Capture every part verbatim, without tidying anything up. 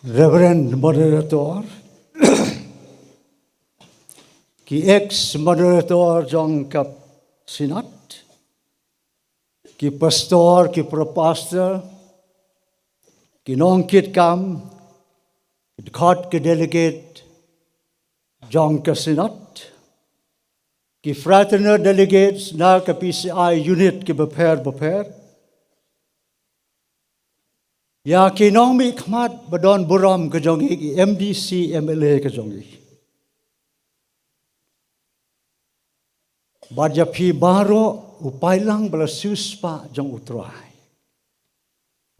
Reverend Moderator, ki ex moderator jong ka Synod, ki pastor, ki pro pastor, ki nongkitkam, ki dkhot, ki delegate jong ka Synod, ki fraternal delegates na ka P C I unit ki bapher bapher, ïa ki nongmihkhmat ba don burom ka jong i, ki M D C, M L A ka jong i, bad ïa phi baroh u paidlang ba la siewspah jong U Trai.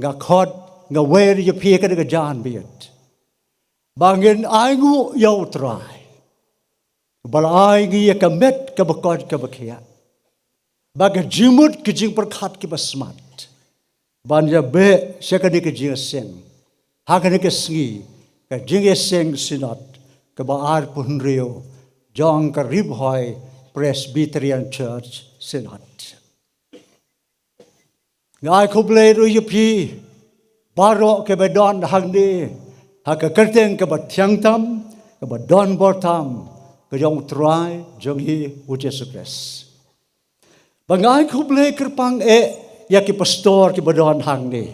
Nga khot, nga wer ïa phi ha kane ka janmiet ba ngin ainguh ïa U Trai ba la ai ngi ïa ka met kaba koit kaba khiah, bad ka jingmut ka jingpyrkhat kaba smat, ban ïa beh sha kane ka jingïaseng ha kane ka sngi, ka jingïaseng Synod kaba arphew hynriew jong ka Ri Bhoi Presbyterian Church Synod. Nga ai khublei ruh ïa phi baroh kiba don hangne ha ka kyrteng kaba thiang tam, kaba don bor tam ka jong U Trai jong ngi U Jisu Khrist. Bad nga ai khublei kyrpang eh ïa ki pastor kiba don hangne.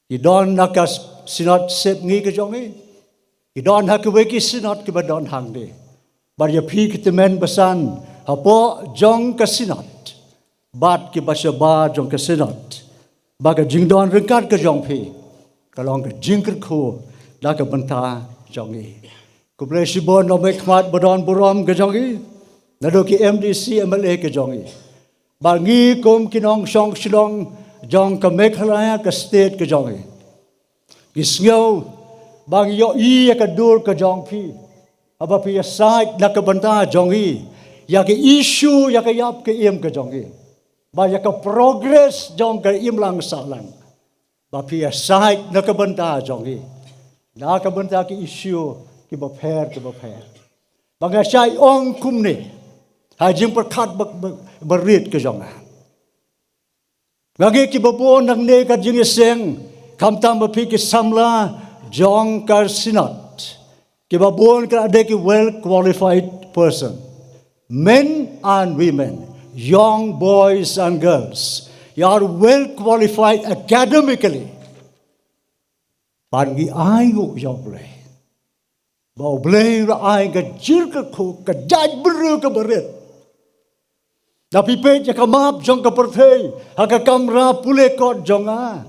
Ki don ha ka Synod sepngi ka jong i, ki don ha kiwei ki Synod kiba don hangne, bad ïa phi ki tymmen basan hapoh jong ka Synod, bad kiba shabar jong ka Synod, ba ka jingdon ryngkat ka jong phi ka long ka jingkyrkhu na ka bynta jong ngi. Khublei shibun nongmihkhmat ba don burom ka jong ngi, naduh ki M D C, M L A ka jong ngi, bad ngi kum ki nongshong shnong jong ka Meghalaya, ka state ka jong ngi, ngi sngew ba ngi ïohi ïa ka dur ka jong phi, haba phi ïasaid na ka bynta jong ngi ïa ka issue, ïa ka ïap ka im ka jong ngi, bad ïa ka progress jong ka imlang sahlang, ba phi ïasaid na ka bynta jong ngi na ka bynta ki issue kiba pher kiba pher. Bad nga shait ong kumne ha jingpyrkhat ba, ba, barit ka jong nga. Nga ngeit kiba bun nangne ka jingïaseng, khamtam ba phi ki samla jong ka Synod, kiba bun ka la dei ki well qualified person, men and women, young boys and girls, you are well qualified academically. Bad ngi ainguh ïa U Blei ba U Blei u la ai ka jingkyrkhu, ka jaitbynriew kaba rit. Lada phi peit ïa ka map jong ka pyrthei ha ka kamra pule kot jong nga,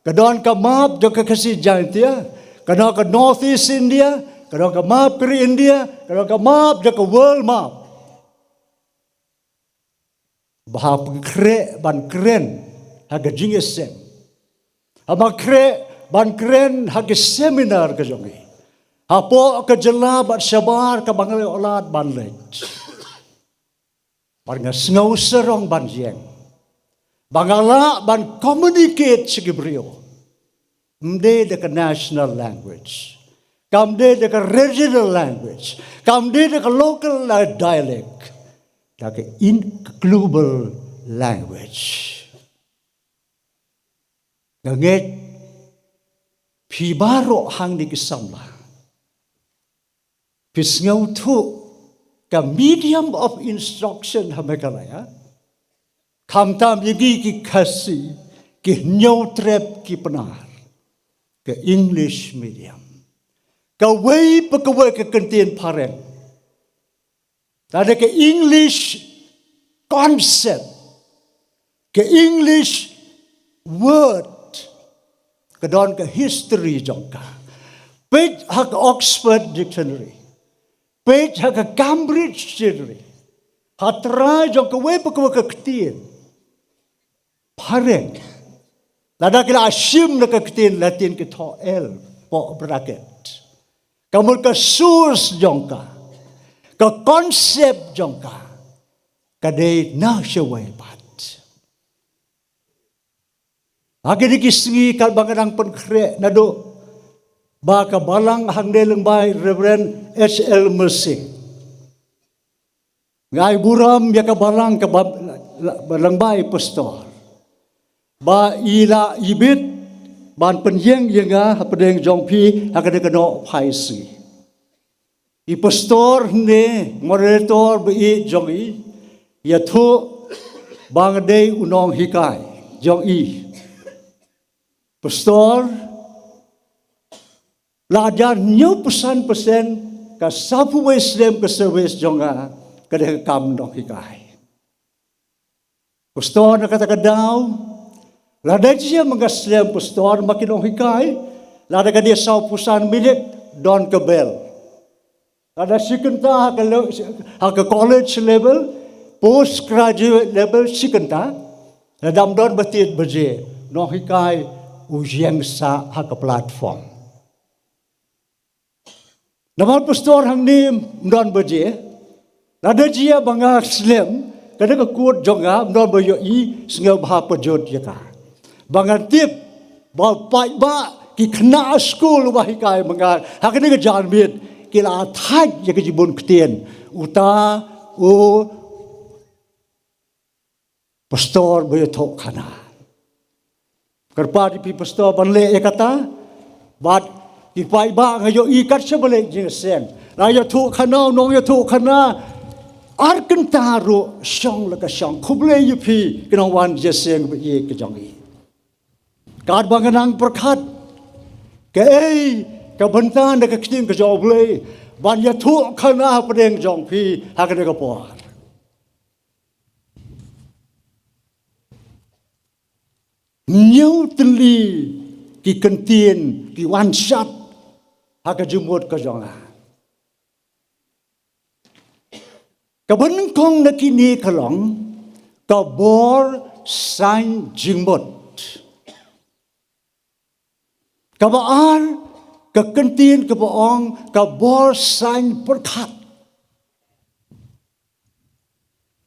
ka don ka map jong ka Khasi Jaintia, ka don ka North East India, ka don ka map ka ri India, ka don ka map jong ka world map. Ba ha pynkhreh ban kren ha ka jingïaseng, ha pynkhreh ban kren ha ki seminar ka jong ngi, hapoh ka jylla bad shabar kaba nga la ïoh lad ban leit, bad nga sngew sarong ban ïeng ba nga lah ban communicate sha ki briew. Kam dei da ka national language, kam dei da ka regional language, kam dei da ka local la-, dialect, da ka in-, global language. Nga ngeit phi baroh hangne ki samla phi sngewthuh ka medium of instruction ha Meghalaya, khamtam ïa ngi ki Khasi, ki Hynñiewtrep, ki Pnar, ka English medium. Kawei pa kawei ka kyntien phareng, lada ka English concept, ka English word, ka don ka history jong ka. Peit ha ka Oxford Dictionary, peit ha ka Cambridge Dictionary, ha trai jong kawei pa kawei ka ktien phareng, lada ki la shim na ka ktien Latin ki thoh L hapoh bracket, ka mut ka source jong ka, ka concept jong ka, ka dei na shawei pat. Ha kine ki sngi katba nga dang pynkhreh naduh ba ka balang hangne lyngba i Reverend H L Myrsing, nga ai burom ïa ka balang kaba, ba lyngba i pastor, ba i la ibit ban pynïeng ïa nga hapdeng jong phi ha kane ka noh phaisi. I pastor ne moderator ba-ïeit jong i, ïathuh ba nga dei u nonghikai jong i. Pastor, la jan hynñiew percent, percent ka saphew wei snem ka service jong nga ka dei ka kam nonghikai. Pastor, na kata ka daw, lada jia ma nga slem pastor, ma ki nonghikai, lada ka dei sawphew san minit, don ka bell. Lada shi kynta ha ka le-, ha ka college level, postgraduate level, shi kynta, lada ym don ba thied baje, nonghikai u ïeng sah ha ka platform. Namar pastor hangne ym don baje, lada jia ba nga slem, ka dei ka kut jong nga, ym don ba ïohi, sngewbha pynjot ïa ka. Ba ngan tip ba paidbah ki khynnah skul ba hikai ma nga ha kane ka janmiet ki la thait ïa ka jingbun ktien. Uta u pastor ba ïathuhkhana. Kyrpad ïa phi pastor ban leh ïa kata. Bad ki paidbah, nga ïohi kat shaba leit jingïaseng, la ïathuhkhana u nongïathuhkhana ar kynta ruh shong la ka shong. Khublei ïa phi ki nongwan jingïaseng ba-ïeit ka jong i. Katba nga nang pyrkhat kaei ka bynta na ka ktien ka jong U Blei ban ïathuhkhana hapdeng jong phi ha kane ka por. Hynñiew tylli ki kyntien ki wan shad ha ka jingmut ka jong nga. Kaba nyngkong na kine ka long ka bor saiñ jingmut. Kaba ar, ka kyntien kaba ong ka bor saiñ pyrkhat.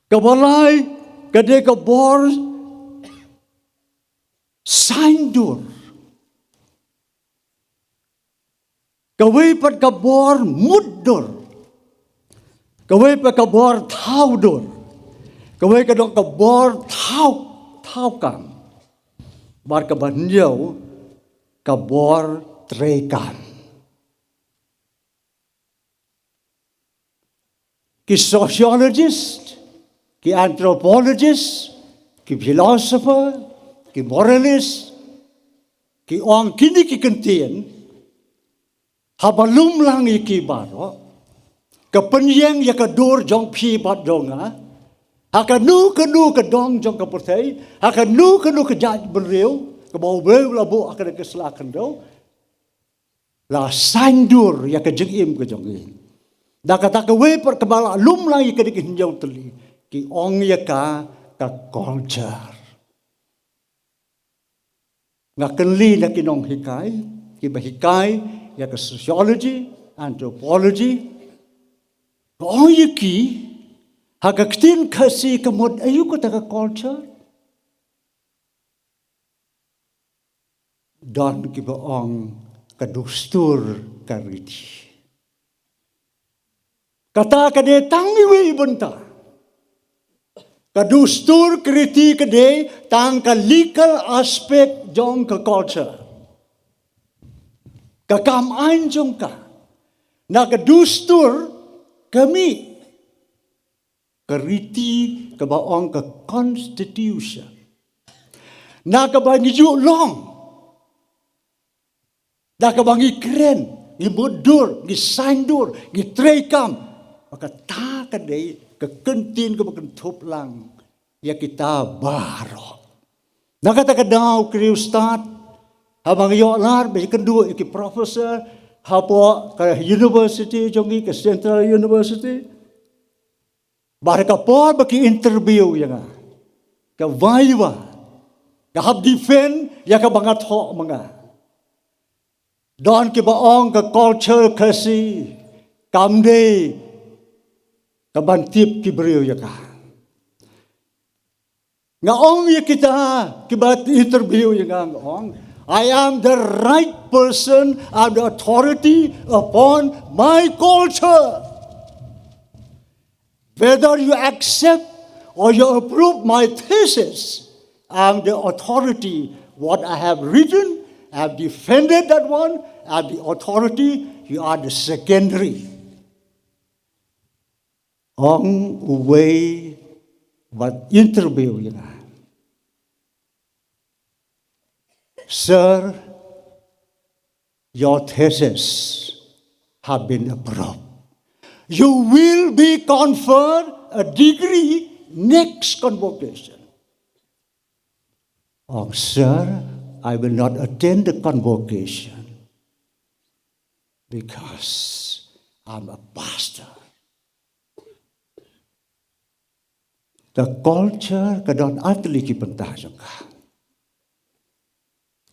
Kaba lai ka dei ka bor saiñ dur. Kawei pat ka bor mut dur. Kawei pat ka bor thaw dur. Kawei ka dong ka bor thaw, thaw kam. Bad kaba hynñiew ka bor trei kam. Ki sociologist, ki anthropologist, ki philosopher, ki moralist, ki ong kine ki kyntien, haba lum lang ïa ki baroh, ka pynïeng ïa ka dur jong phi bad jong nga ha kano kano ka dong jong ka pyrthei, ha kano kano ka jaitbynriew kaba U Blei u la buh ha kane ka sla khyndew. La saiñ dur ïa ka jingim ka jong ngi. Da kata kawei pat kaba la lum lang ïa kane ka hynñiew tylli, ki ong ïa ka ka culture. Nga kylli na ki nonghikai kiba hikai ïa ka sociology, anthropology, nga ong ïa ki, ha ka ktien Khasi ka mut aïu kata ka culture? Don kiba ong ka dustur, ka riti. Kata ka dei tang iwei i bynta. Ka dustur, ka riti ka dei tang ka legal aspect jong ka culture. Ka kam aiñ jong ka. Na ka dustur ka mih. Ka riti kaba ong ka constitution. Na kaba ngi ju long. Na kaba ngi kren, ngi mutdur, ngi saiñdur, ngi treikam. Ba kata ka dei ka kyntien kaba kynthup lang ïa kita baroh. Na kata ka daw, khyndiat, haba nga ïoh lad ba ïakynduh ïa ki professor hapoh ka university jong ngi, ka Central University. Bad ka por ba ki interview ïa nga, ka viva, nga hap defend ïa kaba nga thoh ma nga. Don kiba ong ka culture Khasi kam dei kaban tip ki briew ïa ka. Nga ong ïa kita kiba interview ïa nga, nga ong, "I am the right person, I am the authority upon my culture. Whether you accept or you approve my thesis, I am the authority. What I have written, I've defended that one. I've the authority. You are the secondary. Ong uwei ba interview ïa nga, "Sir, your thesis have been approved. You will be conferred a degree next convocation." "Oh, sir, I will not attend the convocation because I'm a pastor." The culture ka don ar tylli ki bynta jong ka.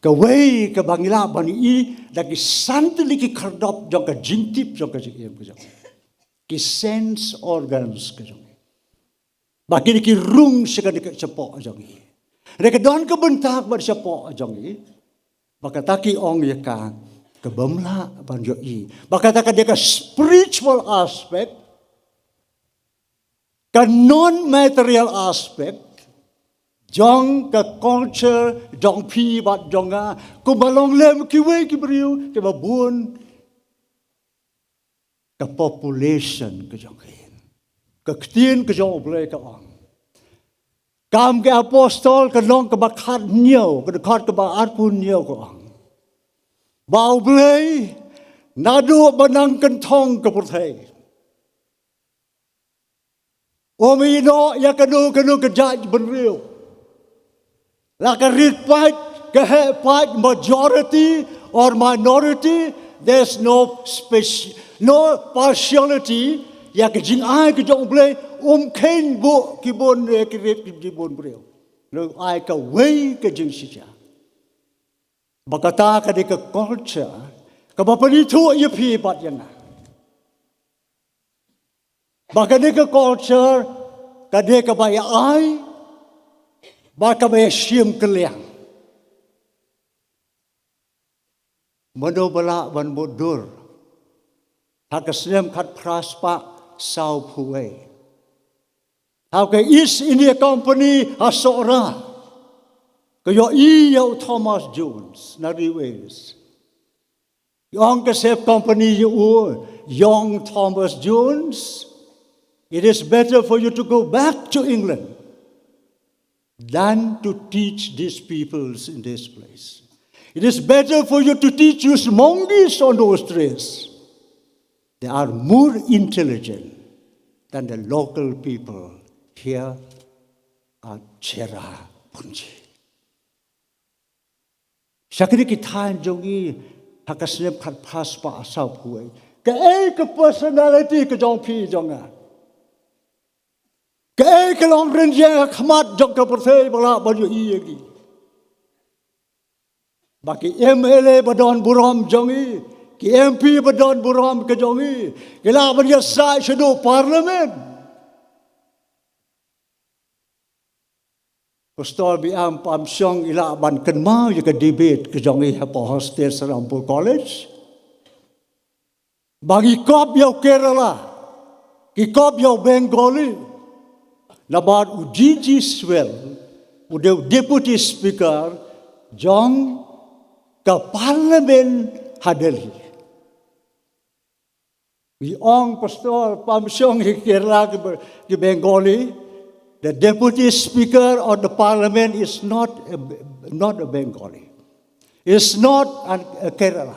Kawei kaba ngi lah ban ïohi da ki san tylli ki khyrdop jong ka jingtip jong ka jingim ka jong ngi. Ki sense organs ka jong ngi. Ba ki dei ki rung sha kane ka shapoh jong ngi. Hynrei ka don ka bynta kaba shapoh jong ngi ba kata ki ong ïa ka, ka bym lah ban ïohi. Ba kata ka dei ka spiritual aspect, ka non-material aspect jong ka culture jong phi bad jong nga, kumba long lem kiwei ki briew kiba bun. Ka population ka jong ngi. Ka ktien ka jong U Blei ka ong, Kam ki Apostol ka lynnong kaba khathynñiew, ka dkhot kaba arphew hynñiew ka ong ba U Blei naduh ba nang kynthong ka pyrthei um ïehnoh ïa kano kano ka jaitbynriew. La ka rit paid, ka heh paid, majority or minority, there's no speci-, no partiality ïa ka jingai ka jong U Blei. Um kheiñ buh ki bun, eh, ki rit ki jingbun briew. Ngi ai kawei ka jingshisha. Ba kata ka dei ka culture kaba pynithuh ïa phi bad ïa nga. Ba kane ka culture ka dei kaba ïa ai, ba kaba ïa shim kylliang. Mano ba lah ban mutdur ha ka snem khatphra spah sawphew wei, ha ka East India Company ha Sohra, ka ïohi ïa u Thomas Jones na Ri Wales. Ong ka sep company ïa u, "Young Thomas Jones, it is better for you to go back to England than to teach these peoples in this place. It is better for you to teach those monkeys on those trees. They are more intelligent than the local people here at Cherrapunji." Sha kine ki thaiñ jong ngi ha ka snem khatphra spah sawphew wei, kaei ka personality ka jong phi jong nga? Kaei ka long rynïeng ha khmat jong ka pyrthei ba lah ban ïohi ïa ngi? Ba ki M L A ba don burom jong ngi, ki M P ba don burom ka jong ngi, ki lah ban ïasaid shaduh Parliament. Pastor Biam Pamshong i lah ban kynmaw ïa ka debate ka jong i hapoh hostel Serampore College. Ba ngi kop ïa u Kerala, ki kop ïa u Bengali. Namar u G G Swell u dei u Deputy Speaker jong ka Parliament ha Delhi. Ngi ong Pastor Pamshong, i Kerala ki Be-, ki Bengali, the deputy speaker of the parliament is not a, not a Bengali. Is not an, a Kerala.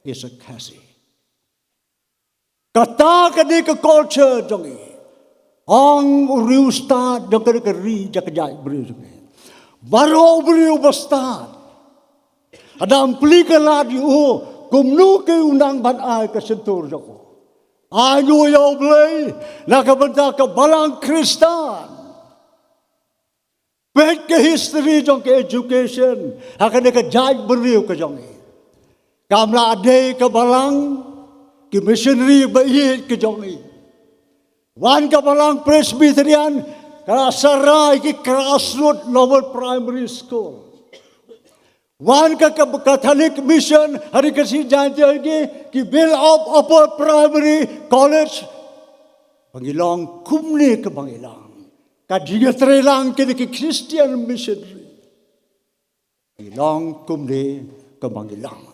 Is a Khasi. Kata ka dei ka culture jong ngi. Ong u riewstad jong kane ka ri, jong ka jaitbynriew jong ngi. Baroh u briew ba stad, lada ym plie ka lad ïa u, kumno ki u nang ban ai ka shyntur jong u? Ai nguh ïa U Blei na ka bynta ka Balang Khristan. Peit ka history jong ka education ha kane ka jaitbynriew ka jong ngi. Kam lah dei ka Balang, ki missionary ba ïeit ka jong ngi. Wan ka Balang Presbyterian, ka la sdang ïa ki Grassroot Lower Primary School. Wan ka, ka Catholic Mission, ha ri Khasi Jaiñtia Hills, ki build up Upper Primary College. Ba ngi long kumne kaba ngi long. Ka jingïatreilang kine ki Christian missionary. Ngi long kumne kaba ngi long.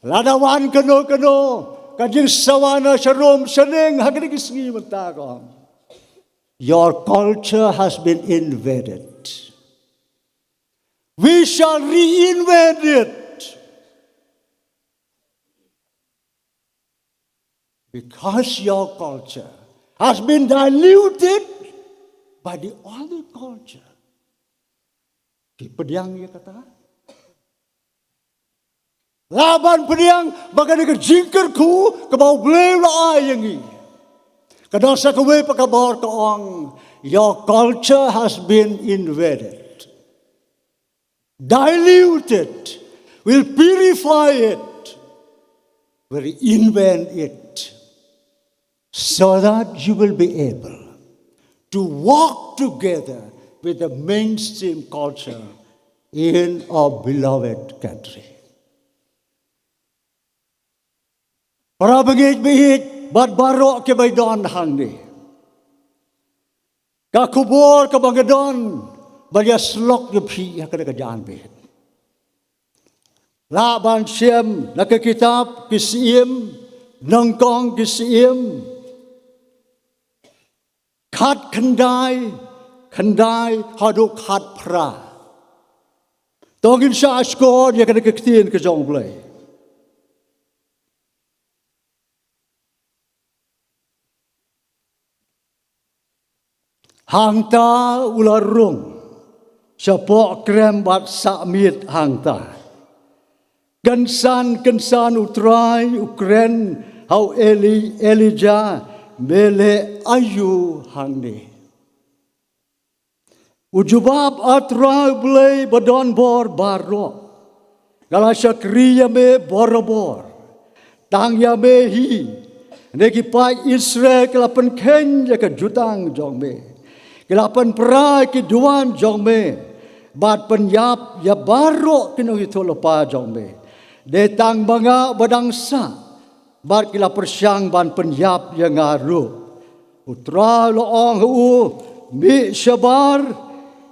Lada wan kano kano ka jingsawa na sharum shaneng ha kine ki sngi mynta ka ong, your culture has been invaded. We shall reinvent it. Because your culture has been diluted by the other culture. Ki pdiang ïa kata. Lah ban pdiang ba kane ka jingkyrkhu kaba U Blei u la ai ïa ngi. Ka dang sa kawei pat ka bor ka ong, your culture has been invaded. Dilute it, we'll purify it, we'll reinvent it, so that you will be able to walk together with the mainstream culture in our beloved country. Para bangeit baieit bad baroh kiba don hangne. Ka khubor kaba nga don ban ïa slok ïa phi ha kane ka janmiet. Lah ban shem na ka kitab Ki Syiem, nyngkong Ki Syiem, khat khyndai, khyndai haduh khat phra. To ngin shah shkor ïa kane ka ktien ka jong U Blei. Hangta u la rung shapoh krem bad sah miet hangta. Kynsan kynsan U Trai u kren ha u Eli, Elijah, me leh aïu hangne? U jubab, A Trai U Blei badonbor baroh, nga la shakri ïa me borabor. Tang ïa me hi, ne ki paid Israel ki la pynkheiñ ïa ka jutang jong me, ki la pynpra ki duwan jong me, bad pynïap ïa baroh ki nongïathuhlypa jong me. Dei tang ma nga ba dang sah, bad ki la pyrshang ban pynïap ïa nga ruh. U Trai u la ong ha u, mih shabar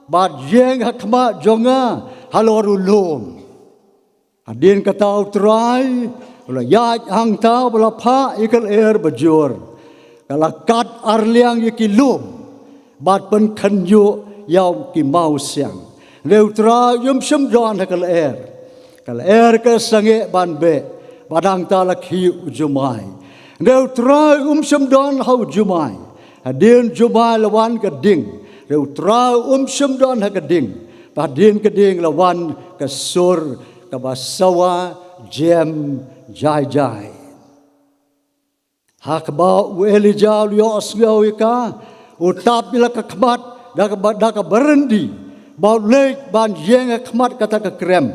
bad ïeng ha khmat jong nga halor u lum. Hadien kata U Trai u la ïaid hangta bad la phah ïa ka lyer bajur. Ka la kat arliang ïa ki lum bad pynkhynñiuh ïa ki mawsiang. Hynrei U Trai um shym don ha ka lyer. Ka lyer ka sangeh ban beh, bad hangta la khih u jumai. Hynrei U Trai um shym don ha u jumai. Hadien jumai la wan ka ding. Hynrei U Trai um shym don ha ka ding. Bad hadien ka ding la wan ka sur kaba sawa jem jai jai. Ha kaba u Elijah u la ïohsngew ïa ka, u tap ïa la ka khmat da kaba, da kaba ryndi, ba u leit ban ïeng ha khmat kata ka krem.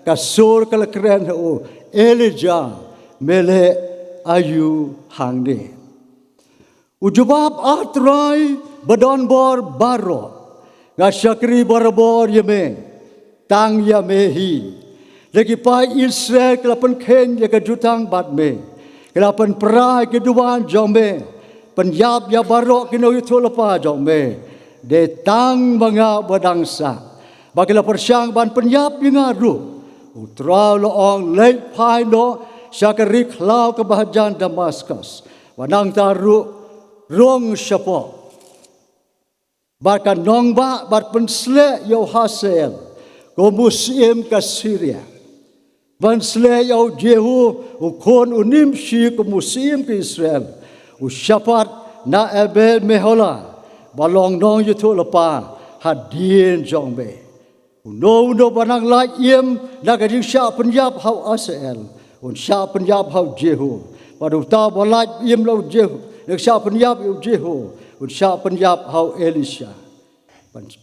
Ka sur ka la kren ha u, Elijah, me leh aïu hangne? U jubab, A Trai badonbor baroh, nga shakri borabor ïa me, tang ïa me hi. Lei ki paid Israel ki la pynkheiñ ïa ka jutang bad me, ki la pynpra ki duwan jong me, pynïap ïa baroh ki nongïathuhlypa jong me. Dei tang ma nga ba dang sah, ba ki la pyrshang ban pynïap ïa nga ruh. U Trai u la ong, leit phai noh sha ka ri khlaw kaba hajan Damaskus, bad nangta ruh rung shapoh bad ka nongbah bad pynsleh ïa u Hazael kum u syiem ka Syria. Pynsleh ïa u Jehu u khun u Nimshi kum u syiem ka Israel. U Shaphat na Abel Meholah ba long nongïathuhlypa hadien jong me. Uno uno ba nang lait im na ka jingshah pynïap ha u Hazael, un shah pynïap ha u Jehu. Bad uta ba lait im na u Jehu, na ka shah pynïap ïa u Jehu, un shah pynïap ha u Elisha. Pyn-,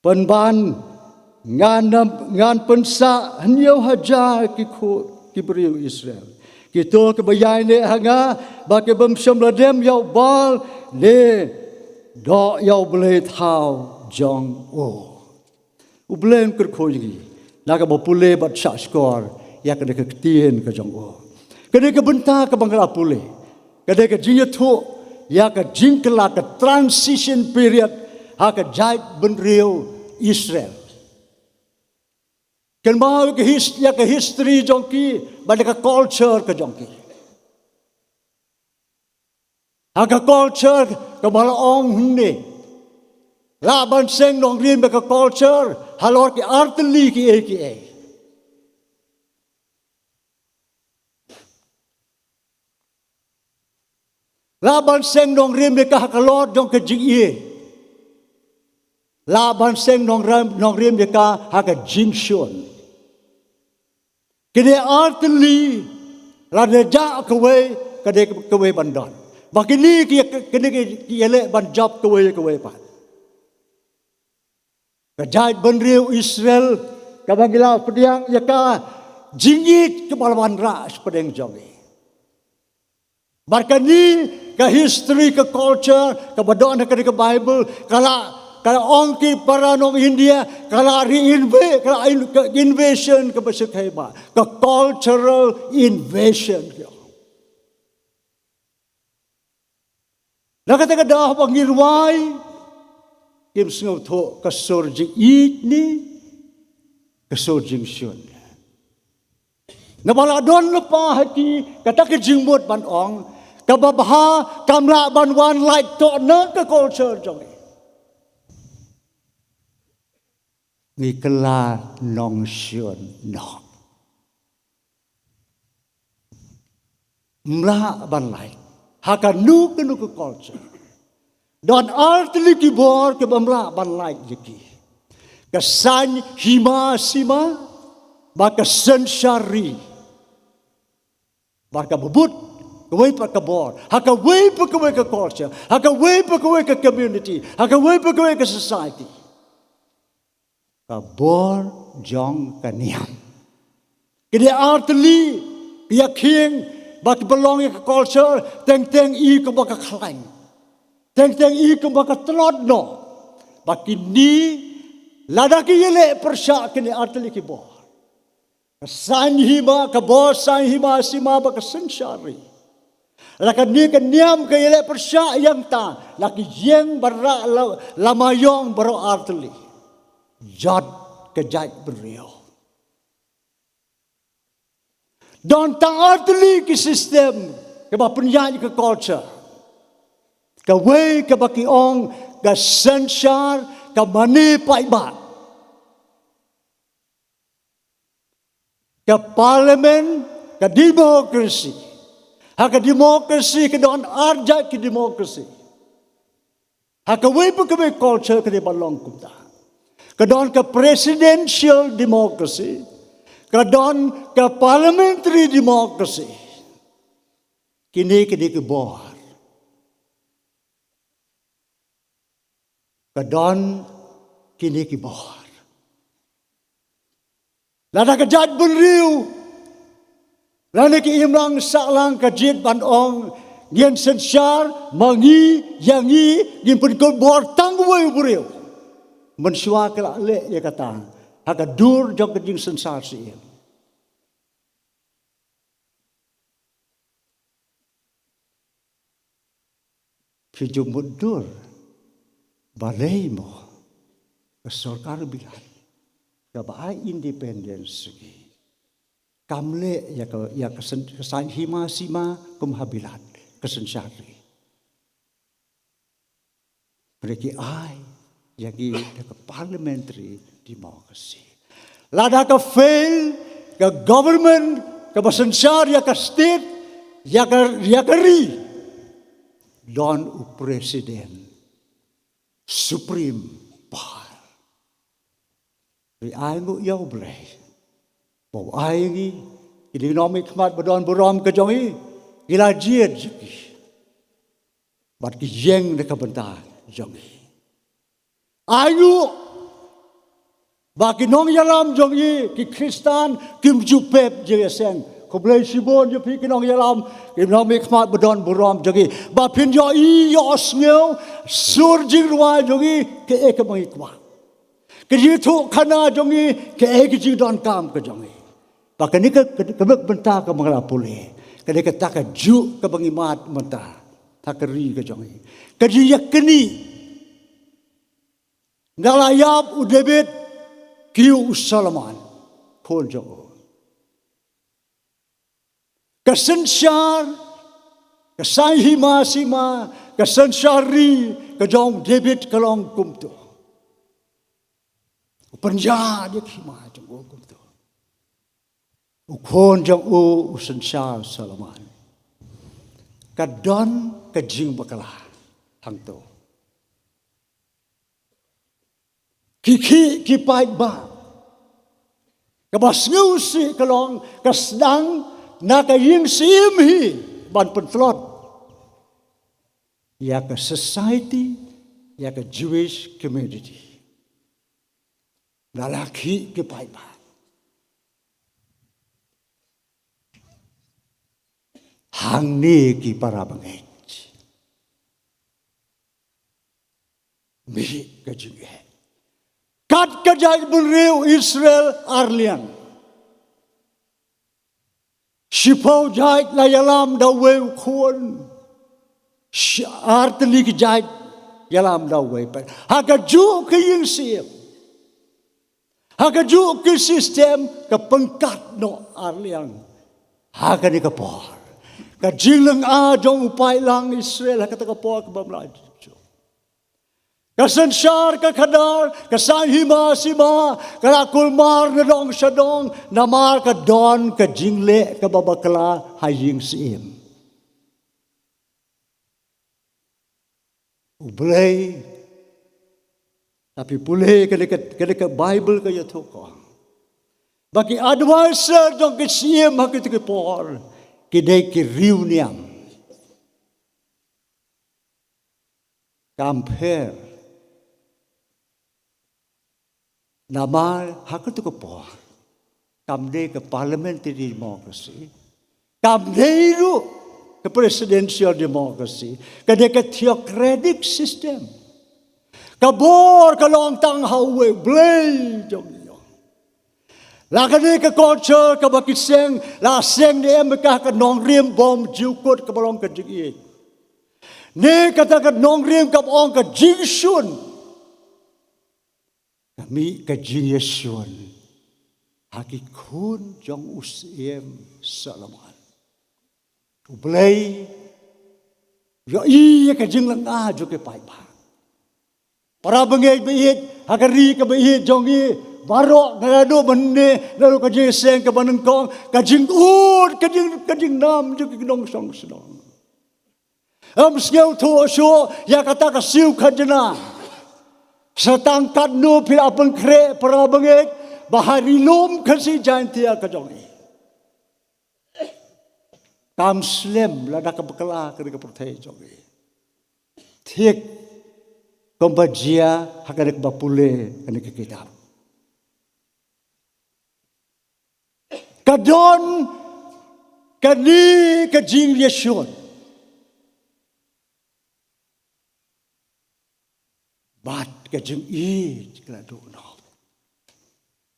pynban ngan, ngan pynsah hynñiew hajar ki khun ki briew Israel, kito kiba ïaineh ha nga, ba ki bym shym la dem ïa u Baal ne doh ïa u blei thaw jong u. U Blei un kyrkhu ïa ngi na kaba pule bad shah shkor ïa kane ka ktien ka jong u. Kane ka bynta kaba nga la pule, kane ka jingïathuh ïa ka jingkylla, ka transition period ha ka jaitbynriew Israel. Kynmaw ïa ka his-, ïa ka history jong ki, bad ïa ka culture ka jong ki. Ha ka culture kaba la ong hangne, lah ban seng nongrim ïa ka culture halor ki artylli kiei kiei. Lah ban seng nongrim ïa ka ha ka lor jong ka jingïeit. Lah ban seng nongrim, nongrim ïa ka ha ka jingshun. Kine artylli, lada jah kawei, ka dei kawei ban don. Ba kine ki, kine ki, ki ïaleh ban jop kawei kawei pat. Ka jaitbynriew Israel, kaba ngi la pdiang ïa ka, jingïeit kaba la wanrah hapdeng jong ngi. Bad kane ka history, ka culture kaba don ha kane ka Bible, ka la, ka la ong ki para nong India, ka la reinvade, ka la in-, ka invasion kaba shu khie ba, ka cultural invasion. Na kata ka daw ba ngi rwai, kim sngewthuh ka sur jingïeit ne ka sur jingshun. Naba la don lypa ha ki kata ka jingmut ban ong, kaba bha kam lah ban wan lait toh na ka culture jong ngi. Ngi kylla nongshun noh. Ym lah ban lait ha kano kano ka culture. Don artylli ki bor kiba ym lah ban lait ïa ki. Ka saiñ hima sima, bad ka synshar ri. Bad kaba bud, kawei pat ka bor, ha kawei pa kawei ka culture, ha kawei pa kawei ka community, ha kawei pa kawei ka society. Ka bor jong ka niam. Kine artylli, ki ïakhing bad kiba long ïa ka culture, teng teng i kumba ka khlaiñ, teng teng i kumba ka tlot noh. Bad kine, lada ki ïaleh pyrshah kine artylli ki bor, ka saiñ hima, ka bor saiñ hima sima bad ka synshar ri, la kane ka niam ka ïaleh pyrshah ïa kata, la ki ïeng ban rah la, la maiong baroh artylli. Jot ka jaitbynriew. Don tang artylli ki system kaba pynïaid ka culture. Kawei kaba ki ong ka synshar, ka mane paidbah. Ka parliament, ka democracy. Ha ka democracy ka don arjait ki democracy. Ha kawei pa kawei culture ka dei ban long kumta. Ka don ka presidential democracy. Ka don ka parliamentary democracy. Kine, kine ki bor. Ka don kine ki bor. Lada ka jaitbynriew, lane ki imlang sahlang ka jied ban ong, ngin synshar ma ngi ïa ngi, ngin pynkut bor tang uwei u briew. Mynshuwa ki la leh ïa kata ha ka dur jong ka jingsynshar syiem. Phi ju mutdur balei mo ka sorkar Bilat kaba ai independence sha ngi kam leh ïa ka, ïa ka syn-, ka saiñ hima sima kum ha Bilat, ka synshar ri. Hynrei ki ai ïa ngi da ka parliamentary democracy. Lada ka fail ka government kaba synshar ïa ka state, ïa ka, ïa ka ri, don u president, supreme power. Hynrei ai nguh ïa U Blei ba u ai ïa ngi kine ki nongmihkhmat ba don burom ka jong ngi, ki la jied jong ngi bad ki ïeng na ka bynta jong ngi. Ai nguh ba ki nongïalam jong ngi ki Khristan kim ju pep jingïaseng. Khublei shibun ïa phi ki nongïalam, ki nongmihkhmat ba don burom jong ngi, ba phin ïohi ïohsngew sur jingrwai jong ngi, kaei kaba ngi kwah, ka jingïathuhkhana jong ngi, kaei ka jingdonkam ka jong ngi. Ba kane ka, ka, ka bynta kaba nga la pule, kane kata kajuh kaba ngi mad mynta ha ka ri ka jong ngi. Ka jingïakynduh. Nga la ïap u David, kiew u Solomon. khun jong u. Ka synshar, ka saiñ hima sima, ka synshar ri, ka jong David ka long kumto. U pynïaid ïa ka hima jong u kumto. U khun jong u, u synshar Solomon. Ka don ka jingbakla hangto. Ki khih ki paidbah. Kaba sngewsih ka long ka sdang na ka ïing syiem hi ban pyntlot ïa ka society, ïa ka Jewish community. Na la khih ki paidbah. Hangne ki para bangeit. Mih ka jingeh. Kat ka jaitbynriew Israel ar liang. Shiphew jait la ïalam da uwei u khun. Shi-, ar tylli ki jait ïalam da uwei pat. Ha kajuh ka ïing syiem. Ha kajuh ka system ka pynkat noh ar liang. Ha kane ka por. Ka jinglynga jong u paidlang Israel ha kata ka por kaba mlai. Ka synshar ka khadar, ka saiñ hima sima, ka la kulmar na dong sha dong, namar ka don ka jingleh kaba bakla ha ïing syiem. U Blei, ha phi pule kane ka, kane ka Baibl ka ïathuh ka ong ba ki adviser jong ki syiem ha kito ki por ki dei ki riewniam. Kam pher. Namar ha kito ki por kam dei ka parliamentary democracy. Kam dei ruh ka presidential democracy. Ka dei ka theocratic system. Ka bor ka long tang ha uwei u Blei jong ngi. La ka dei ka culture kaba ki seng, la seng ne em ka, ka nongrim bymjukut kaba long ka jingïeit. Ne kata ka nongrim kaba ong ka jingshun. Ka mih ka jingïashun ha ki khun jong u syiem Solomon. U Blei ïohi ïa ka jinglynga jong ki paidbah. Para bangeit ba ïeit, ha ka ri kaba ïeit jong ngi, baroh naduh mynne, naduh ka jingïaseng kaba nyngkong, ka jingud, ka jing, ka jingnam jong ki nongshong shnong. Ym sngewthuh shuh ïa kata ka siew khajna. Sa tang katno phi la pynkhreh para bangeit ba ha ri lum Khasi Jaintia ka jong ngi. Kam slem lada ka bakla kane ka pyrthei jong ngi. Thik kumba jia ha kane kaba pule kane ka kitab. Ka don kane ka jingïashun bad ka jingïeit ka la duh noh.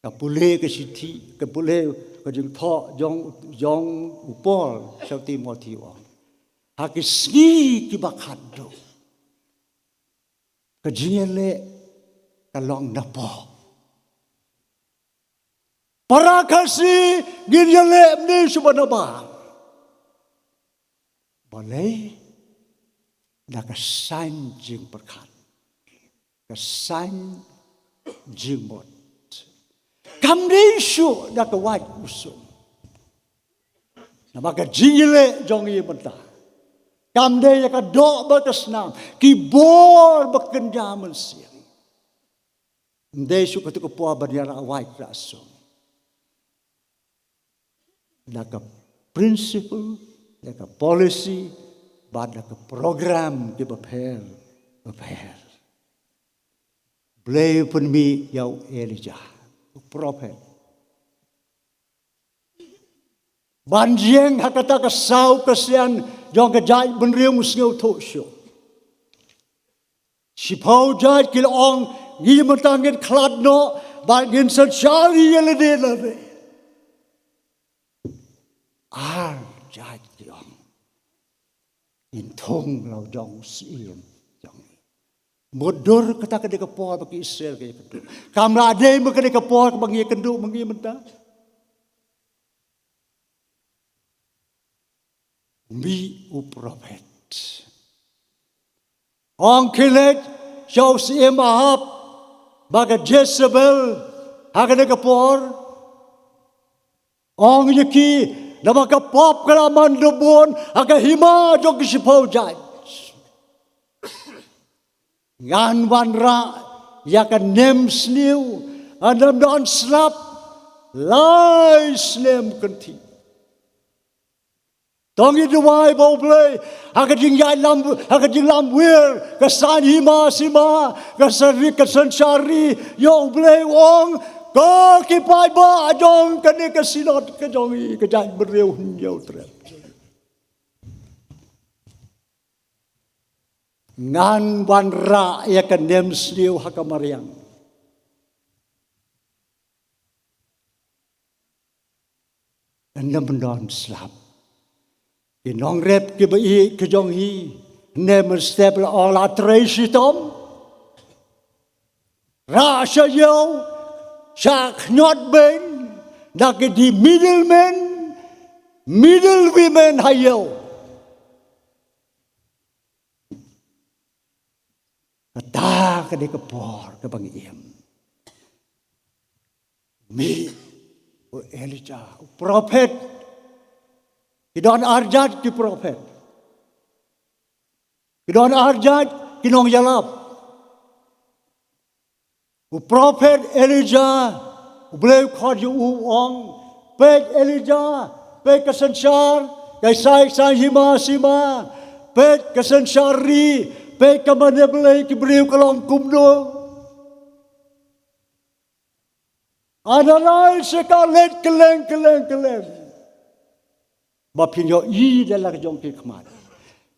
Ka pule ka shithi, ka pule ka jingthoh jong, jong u Paul sha u Timothi u ong, ha ki sngi kiba khatduh ka jingïaleh ka long napoh. Para Khasi ngin ïaleh mynne shuh ban nabar. Balei? Da ka saiñ jingpyrkhat, ka saiñ jingmut. Kam dei shuh da ka wait u sum. Namar ka jingïaleh jong ngi mynta kam dei ïa ka doh bad ka snam, ki bor ba kynja mynsiem. Ym dei shuh katto ka por ban ïarah wait ïarah sum. Da ka principle, da ka policy, bad da ka program kiba pher bapher. Blei u pynmih ïa u Elijah, u prophet, ban ïeng ha kata ka saw ka sian jong ka jaitbynriew, ym sngewthuh shuh. Shiphew jait ki la ong, ngi mynta ngin khlad noh bad ngin synshar ïa lade lade. Ar jait ki ong, ngin thung la u jong u syiem jong ngi. Mutdur kata ka dei ka por ba ki Israel ki ïakynduh. Kam la dei ma ka dei ka por ba ngi ïakynduh ma ngi mynta. Mih u prophet. Ong khie leit sha u syiem Ahab bad ka Jezebel ha kane ka por. Ong ïa ki, naba ka pop ka la man da bun ha ka hima jong ki shiphew jait. Ngan wanrah ïa ka nemsniew, ngan ym don slap lai snem kynthih. To ngi duwai ba U Blei ha ka jingïalam, ha ka jinglamwir, ka saiñ hima sima, ka sari, ka synshar ri, ïa U Blei u ong, ko ki paidbah jong kane ka synod ka jong i, ka jaitbynriew Hynñiewtrep. Ngan wanrah ïa ka nemsniew ha ka mariang. Ngan ym don slap. Ki nongrep kiba ïeit ki jong i, ne mynstep la ong la trei shitom. Rah sha ïew, sha khñiot beiñ, da ki dei middlemen, middle women ha ïew. Kata ka dei ka por kaba ngi im. Mih u Elijah, u prophet. Ki don ar jait ki prophet. Ki don ar jait ki nongïalap. U prophet Elijah, U Blei u khot ïa u, u ong, peit Elijah, peit ka synshar, ka saiñ, saiñ hima sima, peit ka synshar ri, peit ka mane Blei ki briew ka long kumno. Analyze ïa ka, leit kylleng kylleng kylleng. Ba phin ïohi da la ka jong ki khmat,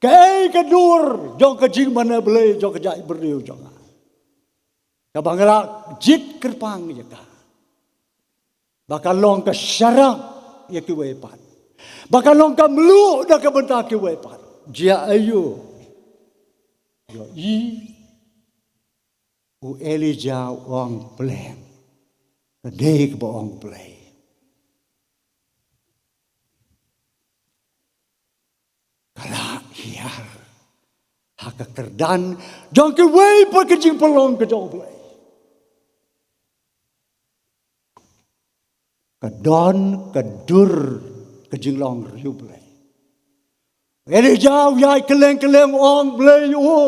kaei ka dur jong ka jingmane Blei jong ka jaitbynriew jong nga, kaba nga la jied kyrpang ïa ka, ba ka long ka sharak ïa kiwei pat, ba ka long ka mluh na ka bynta kiwei pat. Jia aiu? Ïohi u Elijah u ong pleng, ka dei kaba ong Blei. Ka la hiar ha ka kyrdan jong kiwei pat ka jingpynlong ka jong U Blei. Ka don ka dur ka jinglong riewblei. Elijah u ïaid kylleng kylleng, u ong Blei ïa u,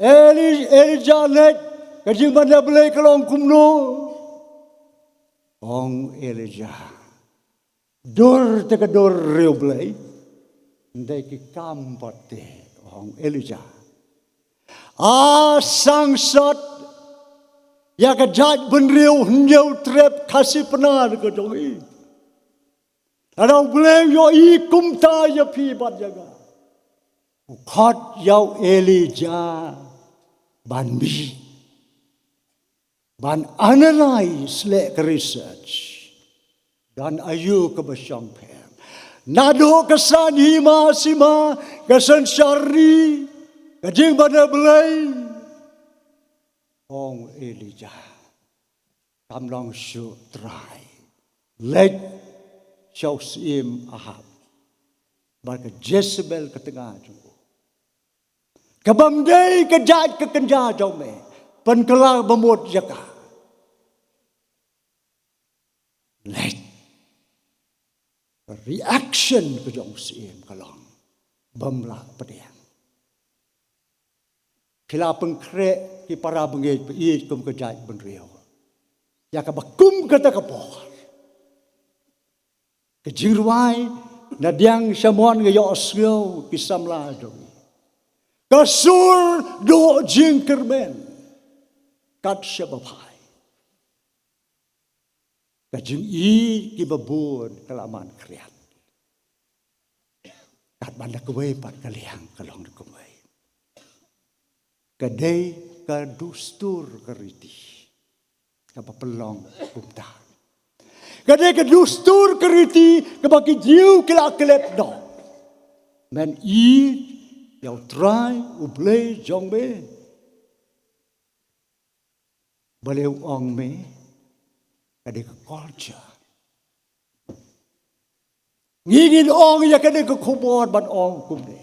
Eli-, Elijah, leit, ka jingmane Blei ka long kumno? Ong Elijah, dur te ka dur riewblei, ym dei ki kam pat te. Ong Elijah, a sangsot ïa ka jaitbynriew Hynñiewtrep Khasi Pnar ka jong i. Lada U Blei u ïohi kumta ïa phi bad ïa nga, u khot ïa u Elijah ban mih, ban analyze, leh ka research. Don aiu kaba shongpher? Naduh ka saiñ hima sima, ka synshar ri, ka jingmane Blei. Ong Elijah, kam long shuh Trai. Leit sha u syiem Ahab bad ka Jezebel ka tnga jong u, ka bym dei ka jait ka kynja jong me, pynkylla ba mut ïa ka. Leit. Reaction ka jong u syiem ka long bym lah pdiang. Phi la pynkhreh ki para bangeit ba ïeit kum ka jaitbynriew ïa kaba kum kata ka por. Ka jingrwai, na diang sha mon nga ïohsngew ki samla jong ngi, ka sur duh jingkyrmen kat shaba phai. Ka jingïeit kiba bun ka la man khriat. Katba na kawei pat ka liang ka long kumwei. Ka dei ka dustur ka riti kaba pynlong kumta. Ka dei ka dustur ka riti kaba ki Jiw ki la klet noh. Men ïeit ïa U Trai U Blei jong me. Balei u ong me? Ka dei ka culture. Ngi ngin ong ïa kane ka khubor ban ong kumne.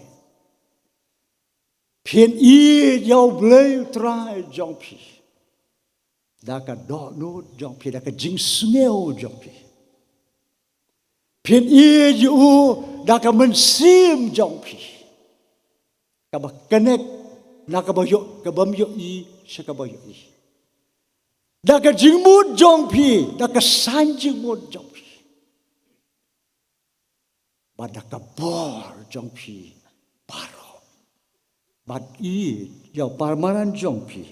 Phin ïeit ïa U Blei U Trai jong phi da ka dohnud jong phi, da ka jingsngew jong phi. Phin ïeit ïa u da ka mynsiem jong phi. Kaba connect na kaba ïoh, kaba ym ïohi sha kaba ïohi. Da ka jingmut jong phi, da ka saiñ jingmut jong phi. Bad da ka bor jong phi baroh. Bad ïeit ïa u paramaran jong phi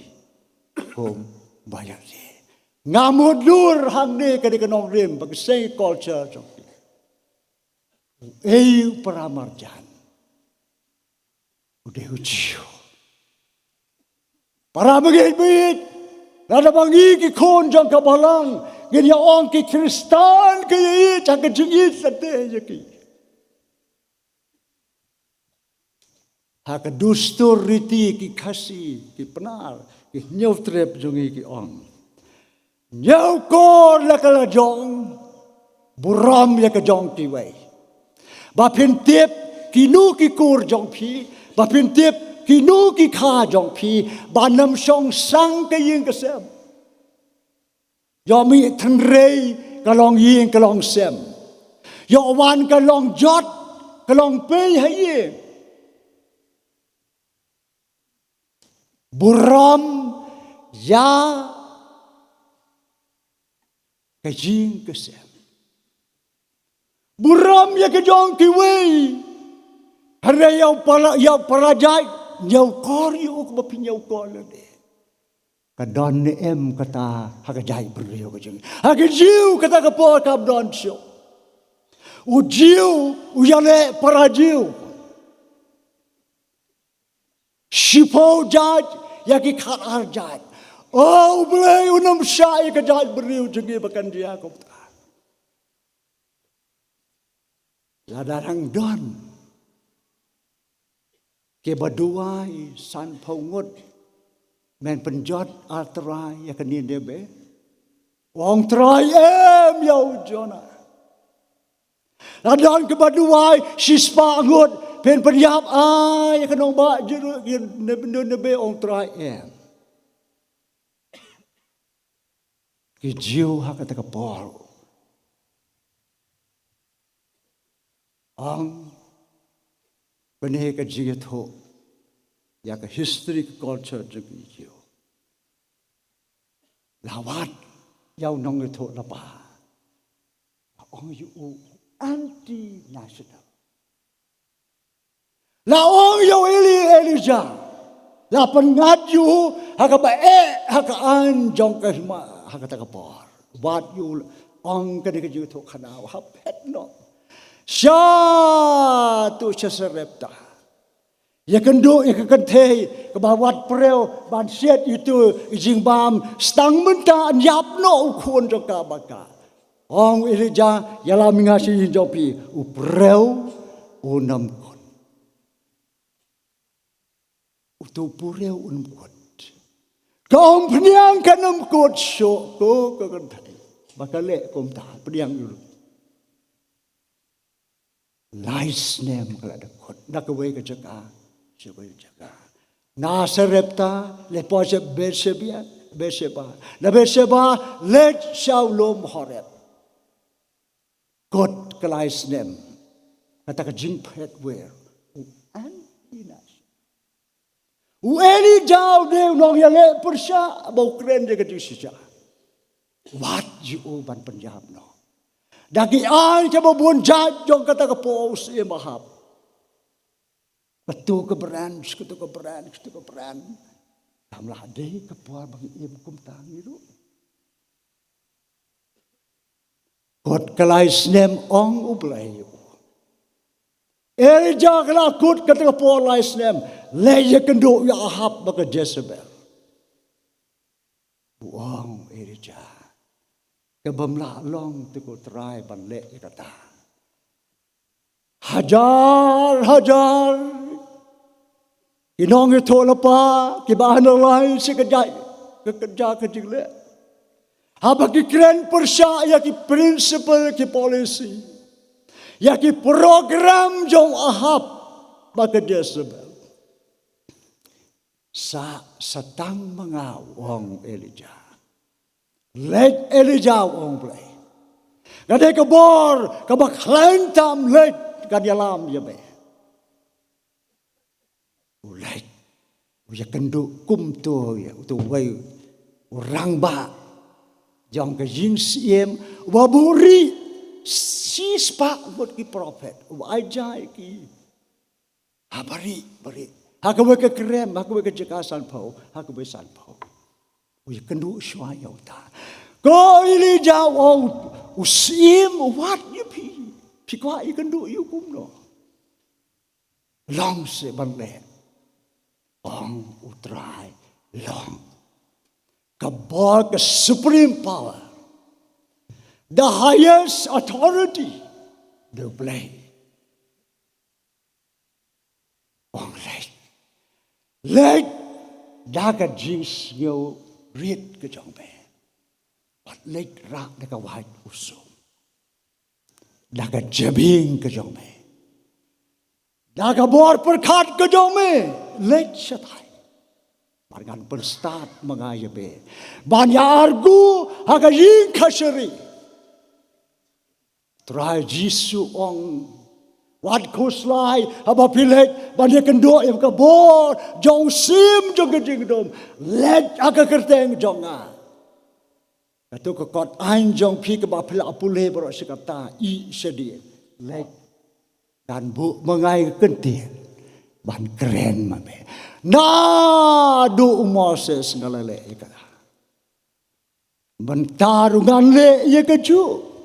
kumba ïadei. Nga mutdur hangne, ka dei ka nongrim ba ka seng culture jong phi. Uei u paramarjan? U dei u Jiw. Para bangeit bangeit, lada ba ngi ki khun jong ka balang ngin ïa ong ki Khristan, ka ïeit ha ka jingïeit lade ïa ki. Ha ka dustur riti ki Khasi, ki Pnar, ki Hynñiewtrep jong ngi ki ong, ñiewkor la ka la jong, burom ïa ka jong kiwei. Ba phin tip kino ki kur jong phi, ba phin tip kino ki kha jong phi, ban ym shong sang ka ïing ka sem. Ïoh mih tynrai ka long ïing ka long sem. Ïoh wan ka long jot ka long pei ha ïing. Burom ïa ka ïing ka sem. Burom ïa ka jong kiwei. Hynrei ïa u para, ïa u para jait, ñiewkor ïa u kumba phi ñiewkor lade. Ka don ne em kata ha ka jaitbynriew ka jong ngi? Ha ka Jiw kata ka por kam don shuh. U Jiw u ïaleh para Jiw. Shiphew jait ïa ki khatar jait. O U Blei un ym shah ïa ka jaitbynriew jong ngi ba kan jia kumta. Lada dang don kiba duwai, sanphew ngut, men pynjot ar trai ïa ka Ninebe? Ong Trai, em ïa u Jonah. Lada don kiba duwai, shispah ngut, phin pynïap ai ïa ka nongbah Jeru-, Ninebe? Ong Trai, em. Ki Jiw ha kata ka por. Ong, kane ka jingïathuh ïa ka history, ka culture jong ki Jiw. La wad ïa u nongïathuhlypa, la ong ïa u anti-national. La ong ïa u Eli, Elijah, la pynngat ïa u ha kaba eh ha ka aiñ jong ka hima ha kata ka por. Wad ïa u, ong kane ka jingïathuhkhana, u hap phet noh sha tu sha Sarepta. Ïakynduh ïa ka kynthei kaba wad priew ban siat ïa tu i jingbam, sa tang mynta yn ïap noh u khun jong ka ba ka. Ong u Elijah, ïalam ïa nga sha ïing jong phi. U priew un ym kut. Uto u priew un ym kut. Ka umphniang kan ym kut shuh ko ka kynthei. Ba ka leh kumta, phniang ïa u. Lai snem ka la dep kut. Na kawei ka jaka sha kawei ka jaka. Na Sarepta leit poi sha Beersheba, Beersheba. Na Beersheba leit sha u lum Horeb. Kut ka lai snem. Kata ka jingphet wer. U anti-national. U Elijah u dei u nongïaleh pyrshah ba u kren ïa ka jingshisha. Wad ïa u ban pynïap noh da ki aiñ kiba bun jait jong kata ka por, u Syiem Ahab. Katu ka branch, katu ka branch, katu ka branch. Kam lah dei ka por ba ngi im kumta ngi ruh. Kut ka lai snem, ong U Blei ïa u. Elijah, ka la kut kata ka por lai snem, leit ïakynduh ïa u Ahab bad ka Jezebel. U ong u Elijah, ka bym lah long te ko Trai ban leh ïa kata. Hajar hajar ki nongïathuhlypa kiba analyse ïa ka jait, ka, ka jait ka jingleh. Haba ki kren pyrshah ïa ki principle, ki policy, ïa ki program jong Ahab bad ka Jezebel. Sa, sa tang ma nga, u ong Elijah. Leit Elijah, u ong Blei. Ka dei ka bor kaba khlaiñ tam, leit, kan ïalam ïa me. U leit, u ïakynduh kumto ïa uto uwei u rangbah jong ka ïing syiem, uba buhrieh shispah ngut ki prophet, uba ai ja ïa ki. Ha barieh barieh, ha kawei ka krem, ha kawei ka jaka sanphew, ha kawei sanphew. U ïakynduh shuwa ïa uta. Ko Elijah, u ong, u syiem u wad ïa phi. Phi kwah ïakynduh ïa u kumno? Long seh ban leh, ong U Trai, long. Ka bor, ka supreme power, the highest authority, da U Blei. Ong leit, leit da ka jingsngewrit ka jong me, bad leit rah da ka wahit u sum, da ka jabieng ka jong me, da ka bor pyrkhat ka jong me, leit shatai. Bad ngan pynstad ma nga ïa me ban ïa argu ha ka ïing kashari. Trai Jisu ong, wat khuslai haba phi leit ban ïakynduh ïa ka bor jong u syiem jong ka jingdum. Leit ha ka kyrteng jong nga. Kato ka kot aiñ jong phi kaba phi la pule baroh shi katta, ïeh shadien. Leit, ngan buh ma nga ïa ka kyntien ban kren ma me. Naduh u Moses nga la leh ïa kata. Mynta ruh ngan leh ïa kajuh.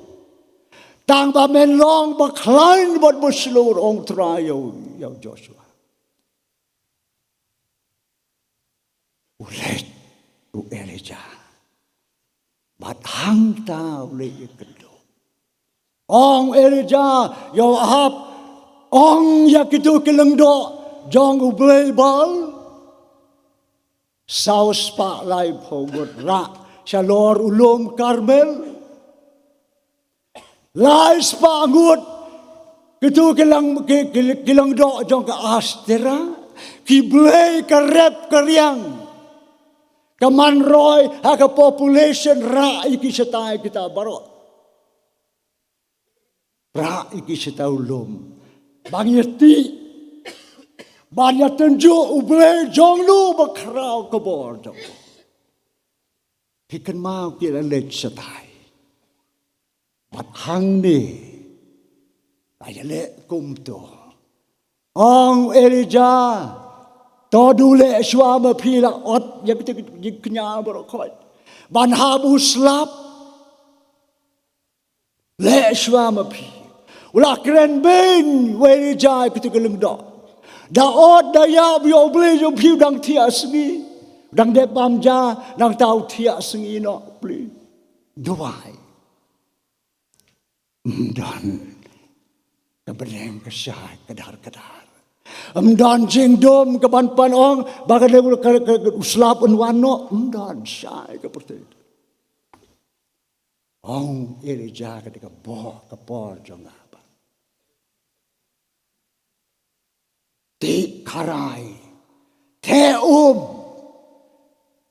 Tang ba men long ba khlaiñ bad ba shlur, ong Trai ïa u, ïa u Joshua. U leit u Elijah, bad hangta u leit ïakynduh. Ong Elijah ïa u Ahab, ong ïa kito ki lyngdoh jong u blei Baal, saw spah laiphew ngut rah shalor u lum Karmel. Lai spah ngut kito ki lang, ki, ki, ki lyngdoh jong ka Astera, ki blei ka rep ka riang, ka man roi ha ka population, rah ïa ki shatai kita baroh. Rah ïa ki shatai u lum ban ïa tih, ban ïa tynjuh u blei jong u ba khraw ka bor jong u. Phi kynmaw, ki la leit shatai. Bad hangne la ïaleh kumto. Ong Elijah, to duh leh shuwa ma phi, la ot ïa kita ki jingkñia baroh khoit ban hap u slap. Leh shuwa ma phi. U la kren beiñ u Elijah ïa kito ki lyngdoh. Da ot da ïap ïa u blei jong phi u dang thiah sngi, u dang dep bam ja, nangta u thiah sngi noh u blei. Duwai. Ym don ka bneng ka shai ka dar ka dar. Ym don jingdum ka ban pan ong ba ka dei u, ka, ka, u slap un wan noh. Ym don, shai ka pyrthei. Ong Elijah, ka dei ka bor, ka bor jong nga ba. Tih kharai, theh um,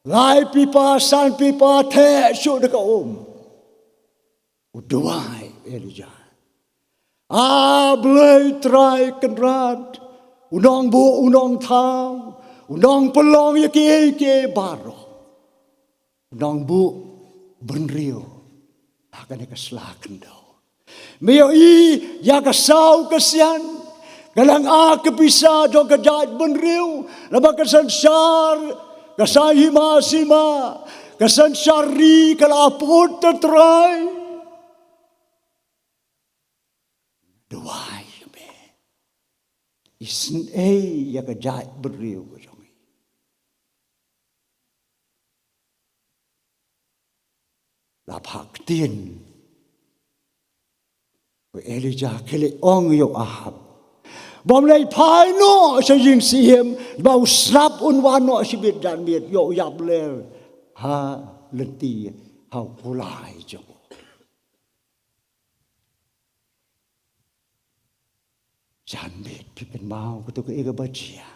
lai pipa, san pipa, theh shuh da ka um. U duwai Elijah. A Blei Trai Kynrad, u nongbuh, u nongthaw, u nongpynlong ïa kiei kiei baroh, u nongbuh bynriew ha kane ka sla khyndew. Me ïohi ïa ka saw ka sian, ka lang a ka pisa jong ka jaitbynriew, naba ka synshar, ka saiñ hima sima, ka synshar ri ka la put, Trai. Duwai ïa me. Isynei ïa ka jaitbynriew ka jong ngi. La phah ktien u Elijah, khie leit ong ïa u Ahab, bym leit phai noh sha ïing syiem, ba u slap un wan noh shibit janmiet, ïoh ïap ler ha lynti, ha u kulai jong u. Janmiet phi pynmaw kato kaei kaba jia.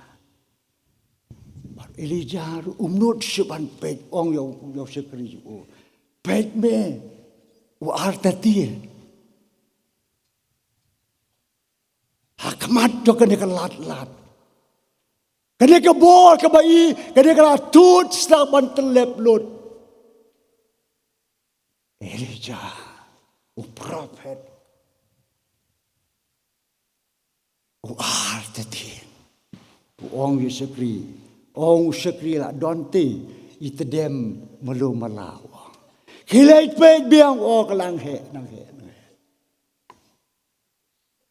Bad Elijah ruh um nud shuh ban peit, ong ïa u, ïa u shakri jong u. Peit me, u artatien. Ha khmat jong kane ka lad lad. Kane ka bor kaba i, kane ka la tut sdang ban tyllep lut. Elijah, u prophet. U artatien. U ong ïa u shakri. Ong u shakri la don te i tdem malu mala u ong. Khie leit peit biang, u ong ka nang heh, nang heh, nang heh.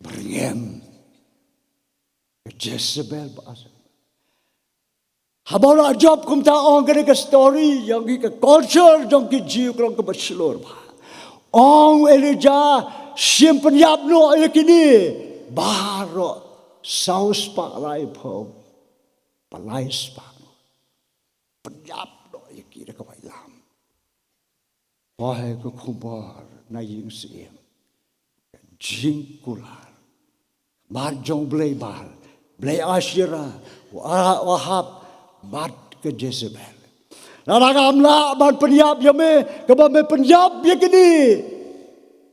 Byrngem. Ka Jezebel ba as. Haba u la jop kumta, ong kane ka story jong ki, ka culture jong ki Jiw ka long kaba shlur bha. Ong Elijah, shim pynïap noh ïa kine baroh, saw spah laiphew bad lai spah. Pynïap noh ïa ki da ka wai lam. Poi ka khubor na ïing syiem. Jingkular. Bad jong blei Baal, blei Asherah, u A-, u Ahab, bad ka Jezebel. Lada ngam lah ban pynïap ïa me, kaba me pynïap ïa kine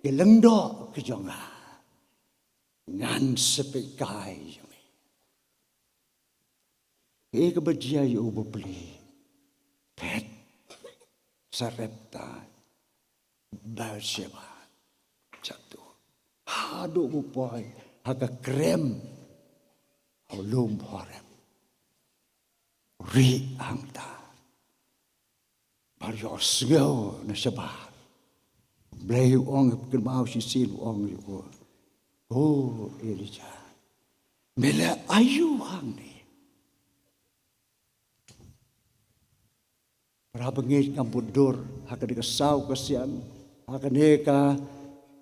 ki lyngdoh ki jong nga, ngan sa peit kai ïa me. Kaei kaba jia ïa u bapli? Peit, Sarepta, Beersheba, jatuh. Haduh ba poi ha ka krem, ha u lum Horeb. Rieh hangta. Bad ïohsngew na shabar. Blei u ong, kynmaw shisien u ong ïa u, "O Elijah, me leh aïu hangne?" Para bangeit, ngam bud dur ha kane ka saw ka siang, ha kane ka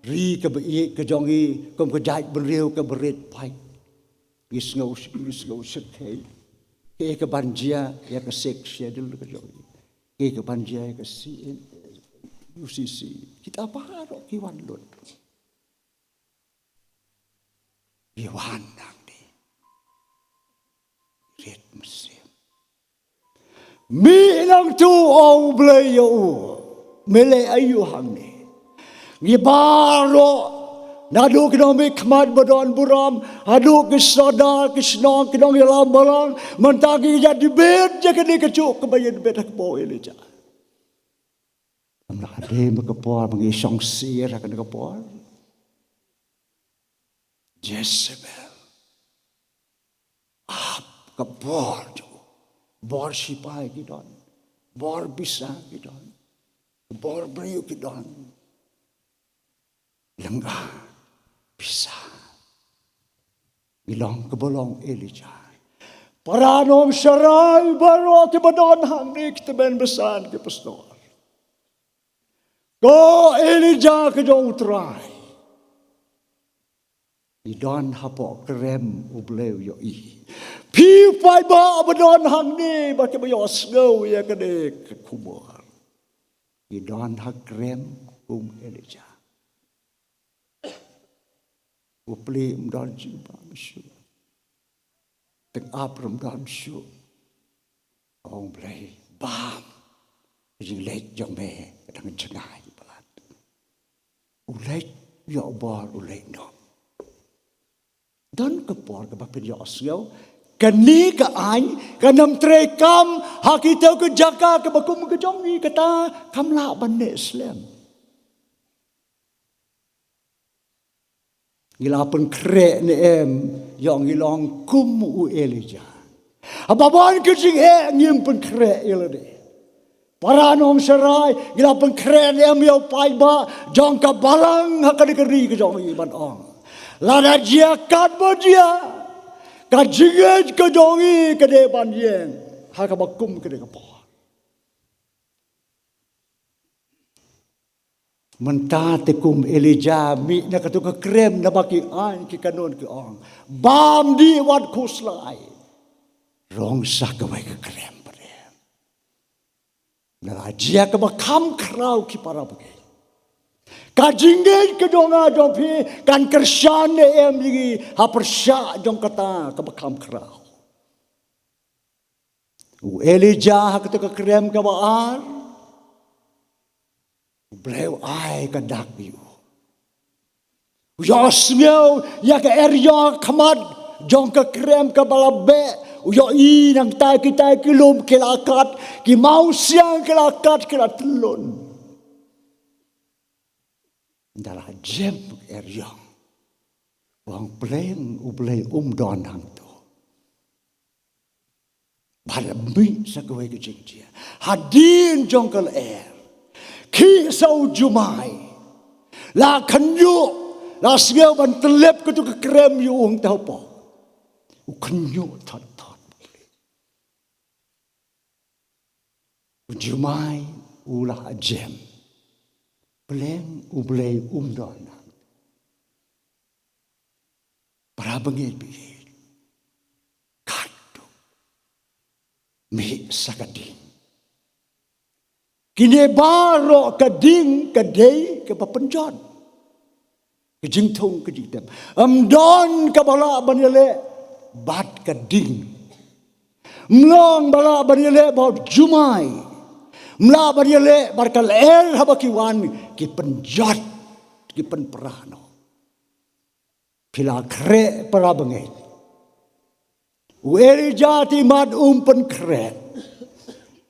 ri kaba ïeit ka jong ngi, kum ka jaitbynriew kaba rit paid. Ngi sngew, ngi sngew shyrkhei. Kaei kaban jia ïa ka Sixth Schedule ka jong ngi? Kaei kaban jia ïa ka C N, U C C? Kita baroh ki wan lut. Ki wan hangne. Rit mynsiem. Mih nangtu, ong Blei ïa u, me leh aïu hangne? Ngi baroh, naduh ki nongmihkhmat ba don burom haduh ki sordar, ki shnong, ki nongïalam balang, mynta ngi ïa debate ïa kane kajuh kaba ïa debate ha kaba u Elijah. Ym lah dei ma ka por ba ngi shong sir ha kane ka por. Jezebel. Ap ka bor jong u. Bor shipai ki don. Bor pisa ki don. Bor briew ki don. Lynga, pisa. Ngi long kaba long Elijah. Para nongsharai baroh kiba don hangne, ki tymmen basan, ki pastor. Ko Elijah ka jong U Trai. Ngi don hapoh krem U Blei u ïohi. Phi paidbah ba don hangne bad kiba ïohsngew ïa kane ka khubor. Ngi don ha krem kum Elijah. U plie ym don jingbam shuh. Teng ap ruh ym don shuh. Ong Blei, bam. Ka jingleit jong me ka dang jngai palat. U leit ïoh bor, u leit noh. Don ka por kaba phin ïohsngew kane ka aiñ kan ym treikam ha kita ki jaka kiba kum ka jong ngi, kata kam lah ban neh slem. Ngi la pynkhreh ne em ïoh ngi long kum u Elijah? Haba wan ka jingeh ngim pynkhreh ïa lade. Para nongsharai, ngi la pynkhreh ne em ïa u paidbah jong ka balang ha kane ka ri ka jong ngi ban ong, lada jia katba jia, ka jingngeit ka jong ngi ka dei ban ïeng ha kaba kum kane ka por. Mynta te kum Elijah, mih na kato ka krem, naba ki aiñ ki kanun ki ong, bam dih wat khuslai. Rung sa kawei ka krem pat em. Nala jia kaba kham khraw, ki para bangeit. Ka jingngeit ka jong nga jong phi kan kyrshan ne em ïa ngi ha pyrshah jong kata kaba kham khraw. U Elijah ha kata ka krem kaba ar, U Blei u ai ka dak ïa u. U ïohsngew ïa ka eriong ha khmat jong ka krem kaba la beh. U ïohi nangta kitai ki lum ki la kat, ki mawsiang ki la kat, ki la tyllun. Ynda la jem eriong, u ong, pleng, U Blei um don hangto. Bad la mih sa kawei ka jingjia. Hadien jong ka lyer, khih sa u jumai. La khynñiuh, la sngew ban tyllep kato ka krem ïa u hangta hapoh. U khynñiuh thot thot. U jumai u la jem. Pleng, U Blei um don. Para bangeit baieit. Katto. Mih sa ka ding. Kine baroh ka ding ka dei kaba pynjot. Ka jingthung ka jingtep. Ym don kaba lah ban ïaleh bad ka ding. Ym long ba lah ban ïaleh bad u jumai. Ym lah ban ïaleh bad ka lyer haba ki wan ki pynjot, ki pynpra noh. Phi la khreh para bangeit. U Elijah te mat um pynkhreh.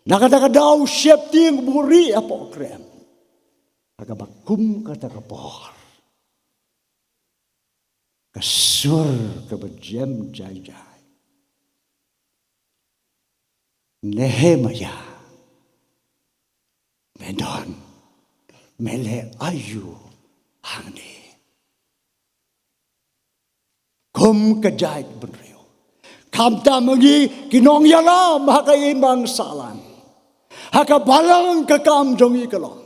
Na kata ka daw u sheptieng u buhrieh hapoh krem. Ha kaba kum kata ka por, ka sur kaba jem jai jai. Nehemiah, me don, me leh aïu hangne? Kum ka jaitbynriew, khamtam ma ngi ki nongïalam ha ka imlang sahlang, ha ka balang ka kam jong ngi ka long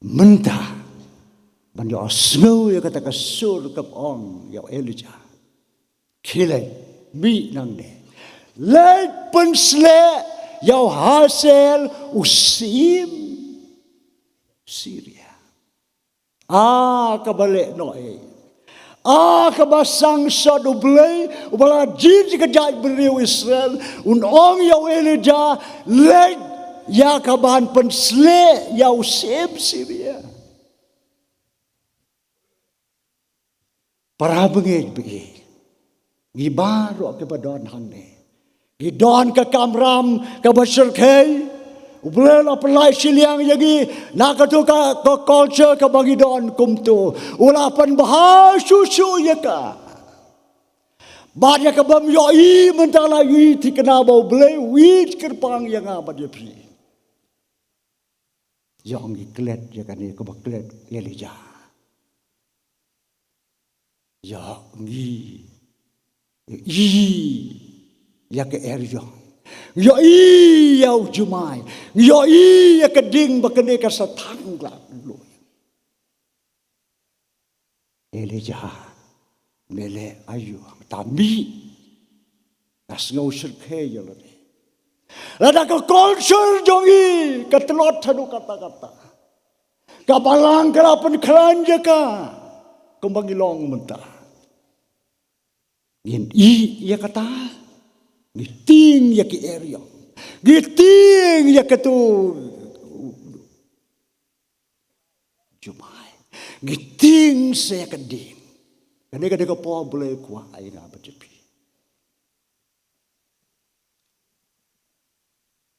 mynta ban ïohsngew ïa kata ka sur kaba ong ïa u Elijah. Khie leit, mih nangne. Leit pynshlur ïa u Hazael u syiem Syria. Ah, kaba leh noh ei. Ah, kaba sangsot U Blei uba la jied ïa ka jaitbynriew Israel, un ong ïa u Elijah, leit ïa kaban pynshlur ïa u syiem Syria. Para bangeit baieit, ngi baroh kiba don hangne, ngi don ka kamram kaba shyrkhei. U Blei u la pynlait shiliang ïa ngi na kato ka, ka culture kaba ngi don kumto. U la pynbha shuh shuh ïa ka. Bad ïa kaba ym ïohi mynta la ïohi thikna ba U Blei u ïeit kyrpang ïa nga bad ïa phi. Ïoh ngi klet ïa kane kaba klet Elijah. Ïoh ngi ïohi ïa ka eriong. Ïohi ïa u jumai. Ïohi ïa ka ding ba kane ka sa thang la lui. Elijah, me leh aïu hangta? Mih. Nga sngew shyrkhei ïa lade. Lada ka culture jong ngi ka tlot haduh katta katta, ka balang ka la pynkhlaiñ ïa ka kumba ngi long mynta. Ngin ïeh ïa kata, ngi tieng ïa ki eriong, ngi tieng ïa kato jumai, ngi tieng sa ïa ka ding. Kane ka dei ka por Blei u kwah ïa nga bad ïa phi.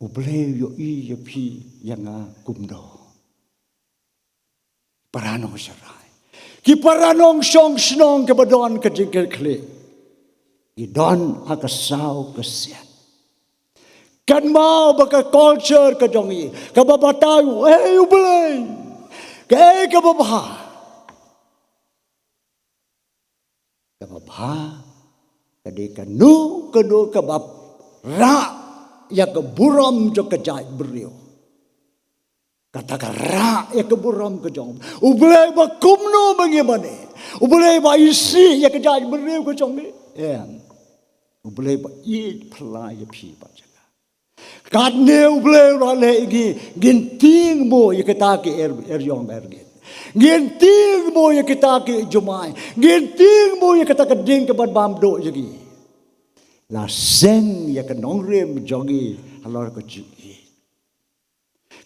U Blei u ïohi ïa phi ïa nga kumno? Para nongsharai, ki para nongshong shnong kiba don ka jingkitkhlieh, ki don ha ka saw ka siat. Kynmaw ba ka culture ka jong ngi kaba batai uei U Blei, kaei kaba bha. Kaba bha ka dei kano kano kaba rah ïa ka burom jong ka jaitbynriew, kata ka rah ïa ka burom ka jong U Blei. Ba kumno ba ngi mane, U Blei ba isih ïa ka jaitbynriew ka jong ngi? Em. U Blei ba ïeit phylla ïa phi bad ïa nga. Katne U Blei u la leh ïa ngi, ngin tieng mo ïa kita ki er, er ïong er ngin. Ngin tieng mo ïa kita ki jumai. Ngin tieng mo ïa kita ka ding kaban bam doh ïa ngi. La seng ïa ka nongrim jong ngi halor ka jingïeit.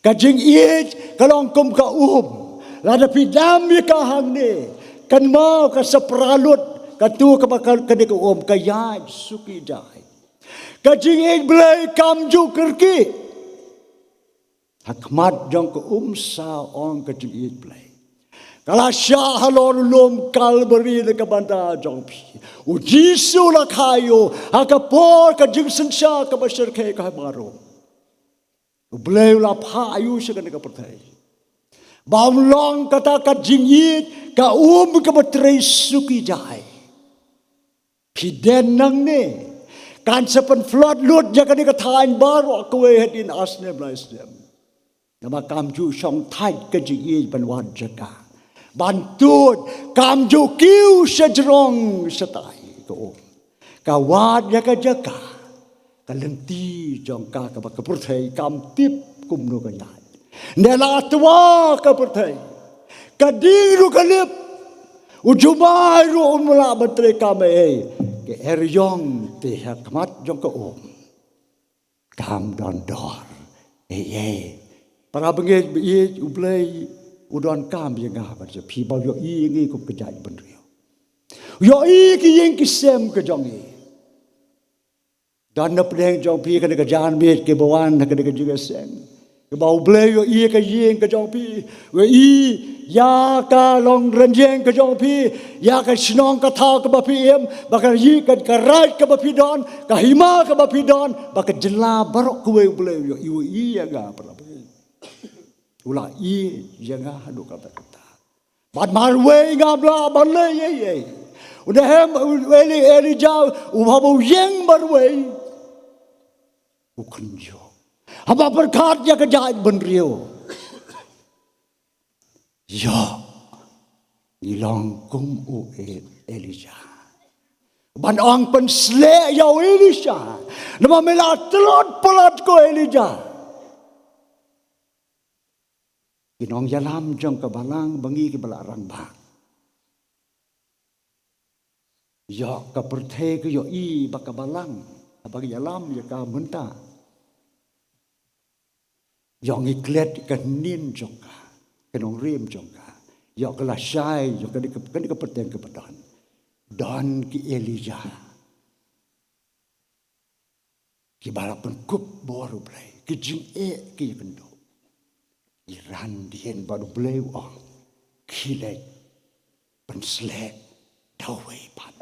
Ka jingïeit ka long kum ka um. Lada phi dam ïa ka hangne, kan maw ka sa pra lut, kato kaba ka, kane ka um ka ïaid suki jai. Ka jingïeit Blei kam ju kyrkieh. Ha khmat jong ka um sa ong ka jingïeit Blei. Ka la shah halor u lum Kalbari na ka bynta jong phi. U Jisu la kha ïa u ha ka por ka jingsynshar kaba shyrkhei ka baroh. U Blei u la phah ïa u sha kane ka pyrthei ba un long kata ka jingïeit, ka um kaba trei suki jai. Phi don nangne, kan sa pynflot lut ïa kane ka thaiñ baroh kawei hadien ar snem lai snem. Namar kam ju shong thait ka jingïeit ban wad jaka. Ban tuid, kam ju kiew sha jrong shatai ka um. Ka wad ïa ka jaka. Ka lynti jong ka kaba ka pyrthei kam tip kumno ka ïaid. Ne la twa ka pyrthei. Ka ding ruh ka lip. U jumai ruh um lah ban trei kam ei ei. Ka er ïong te ha khmat jong ka um. Kam don dor. Ei ei. Para bangeit ba ïeit, U Blei u donkam ïa nga bad ïa phi ba u ïohi ïa ngi kum ka jaitbynriew. U ïohi ki ïing ki sem ka jong ngi. Don na pdeng jong phi kane ka janmiet kaba wan ha kane ka jingïaseng. Kaba U Blei u ïohi ka ïing ka jong phi. U ïohi ïa ka longrynïeng ka jong phi. Ïa ka shnong ka thaw kaba phi im. Ba ka ri ka, ka raij kaba phi don. Ka hima kaba phi don. Ba ka jylla baroh kawei U Blei u ïohi, u ïohi ïa nga para bangeit. U la ïohi ïa nga haduh katta katta. Bad marwei ngam lah ban leh ei ei. U da hem u Eli, Elijah, u haba u ïeng marwei. U kynjoh. Haba pyrkhat ïa ka jaitbynriew. Ïoh. Ngi long kum u E-, Elijah. Ban ong pynsleh ïa u Elisha. Namar me la tlot palat ko Elijah. Ki nongïalam jong ka balang ba ngi kiba la rangbah. Ïoh ka pyrthei ka ïohi ba ka balang ba ngi ïalam ïa ka mynta. Ïoh ngi klet ka nin jong ka, ka nongrim jong ka. Ïoh ka lashai, ïoh ka dei ka, ka dei ka pyrthei kaba don. Don ki Elijah. Kiba la pynkup bor U Blei, ki jingeh ki ïakynduh. Ki ran dien bad U Blei u ong, khie leit pynsleh da uwei pat.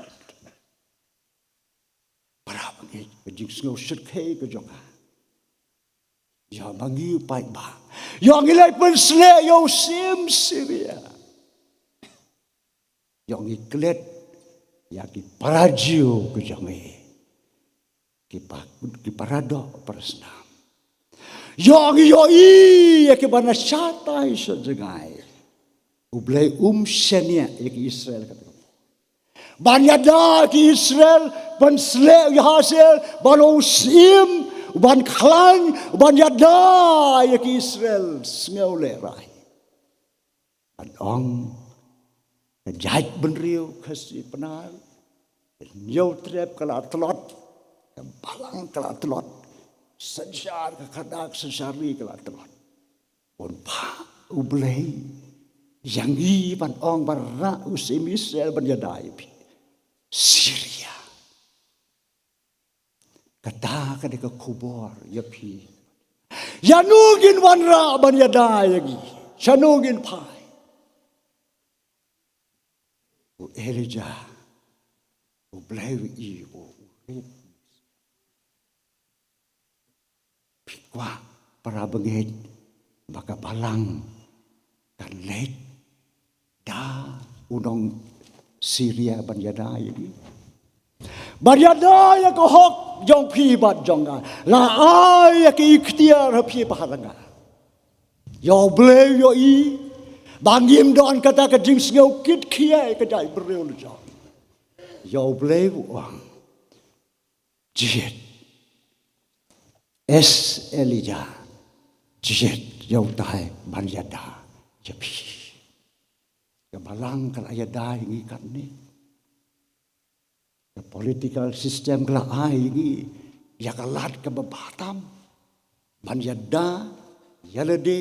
Para bangeit, ka jingsngew shyrkhei ka jong nga. Ïa ma ngi u paidbah. Ïa ngi leit pynsleh ïa u siem Syria. Ïa ngi klet ïa ki para Jiw ka jong ngi. Ki pa, ki para doh para snam. Ïa ngi ïohi ïa ki ba na shatai sha jngai. U Blei um shaniah ïa ki Israel kata. Ban ïada ki Israel, ban sleh ïa Hazael, ban u siem, ban khlaiñ, ban ïada ïa ki Israel, sngew lehrain. Ban ong, ka jaitbynriew Khasi Pnar, ka hynñiew trep ka la tlot, ka balang ka la tlot, synshar ka kyrdan synshar ri ka la tlot. Bun ba U Blei, ïa ngi ban ong ban rah u siem Israel ban ïada ïa phi. Syria. Kata ka dei ka khubor ïa phi. Ïano ngin wanrah ban ïada ïa ngi. Shano ngin phai. U Elijah. U Blei u i u, u rit. Phi kwah para bangeit ba ka balang kan leit da u nong Syria ban ïada ïa ngi. Ban ïada ïa ka hok jong phi bad jong nga. La ai ïa ka iktiar ha phi bad ha nga. Ïa U Blei u ïohi ba ngim don kata ka jingsngew kit khia ïa ka jaitbynriew la jong. Ïa U Blei u ong. Jied. Es Elijah, jied ïa utai ban ïada ïa phi. Ka Balang ka la ïada ïa ngi katne. Ka political system ka la ai ïa ngi ïa ka lad kaba bha tam ban ïada ïa lade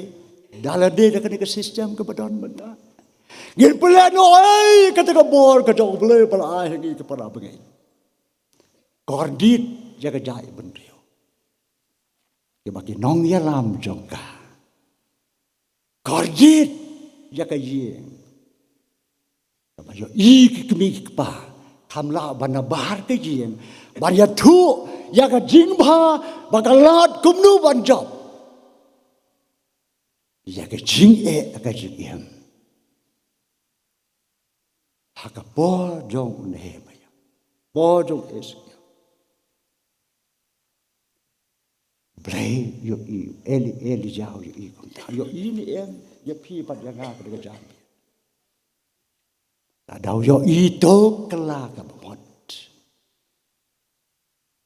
da lade da kane ka system kaba don mynta. Ngin pynlehnoh ei kata ka bor ka jong U Blei ba la ai ïa ngi, ko para bangeit. Kordit ïa ka jaitbynriew kiba ki nongïalam jong ka. Kordit ïa ka ïing kaba ïohi ki kmie ki kpa, kam lah ban nabar ka ïing ban ïathuh ïa ka jingbha ba ka lad kumno ban jop ïa ka jingeh ka jingim. Ha ka por jong u Nehemiah, por jong u Hesekiah, Blei ïohi, Eli, Elijah ïohi kumta. Ïohi ne em ïa phi bad ïa nga ka dei ka jam. Lada u ïohi to kylla kaba mut,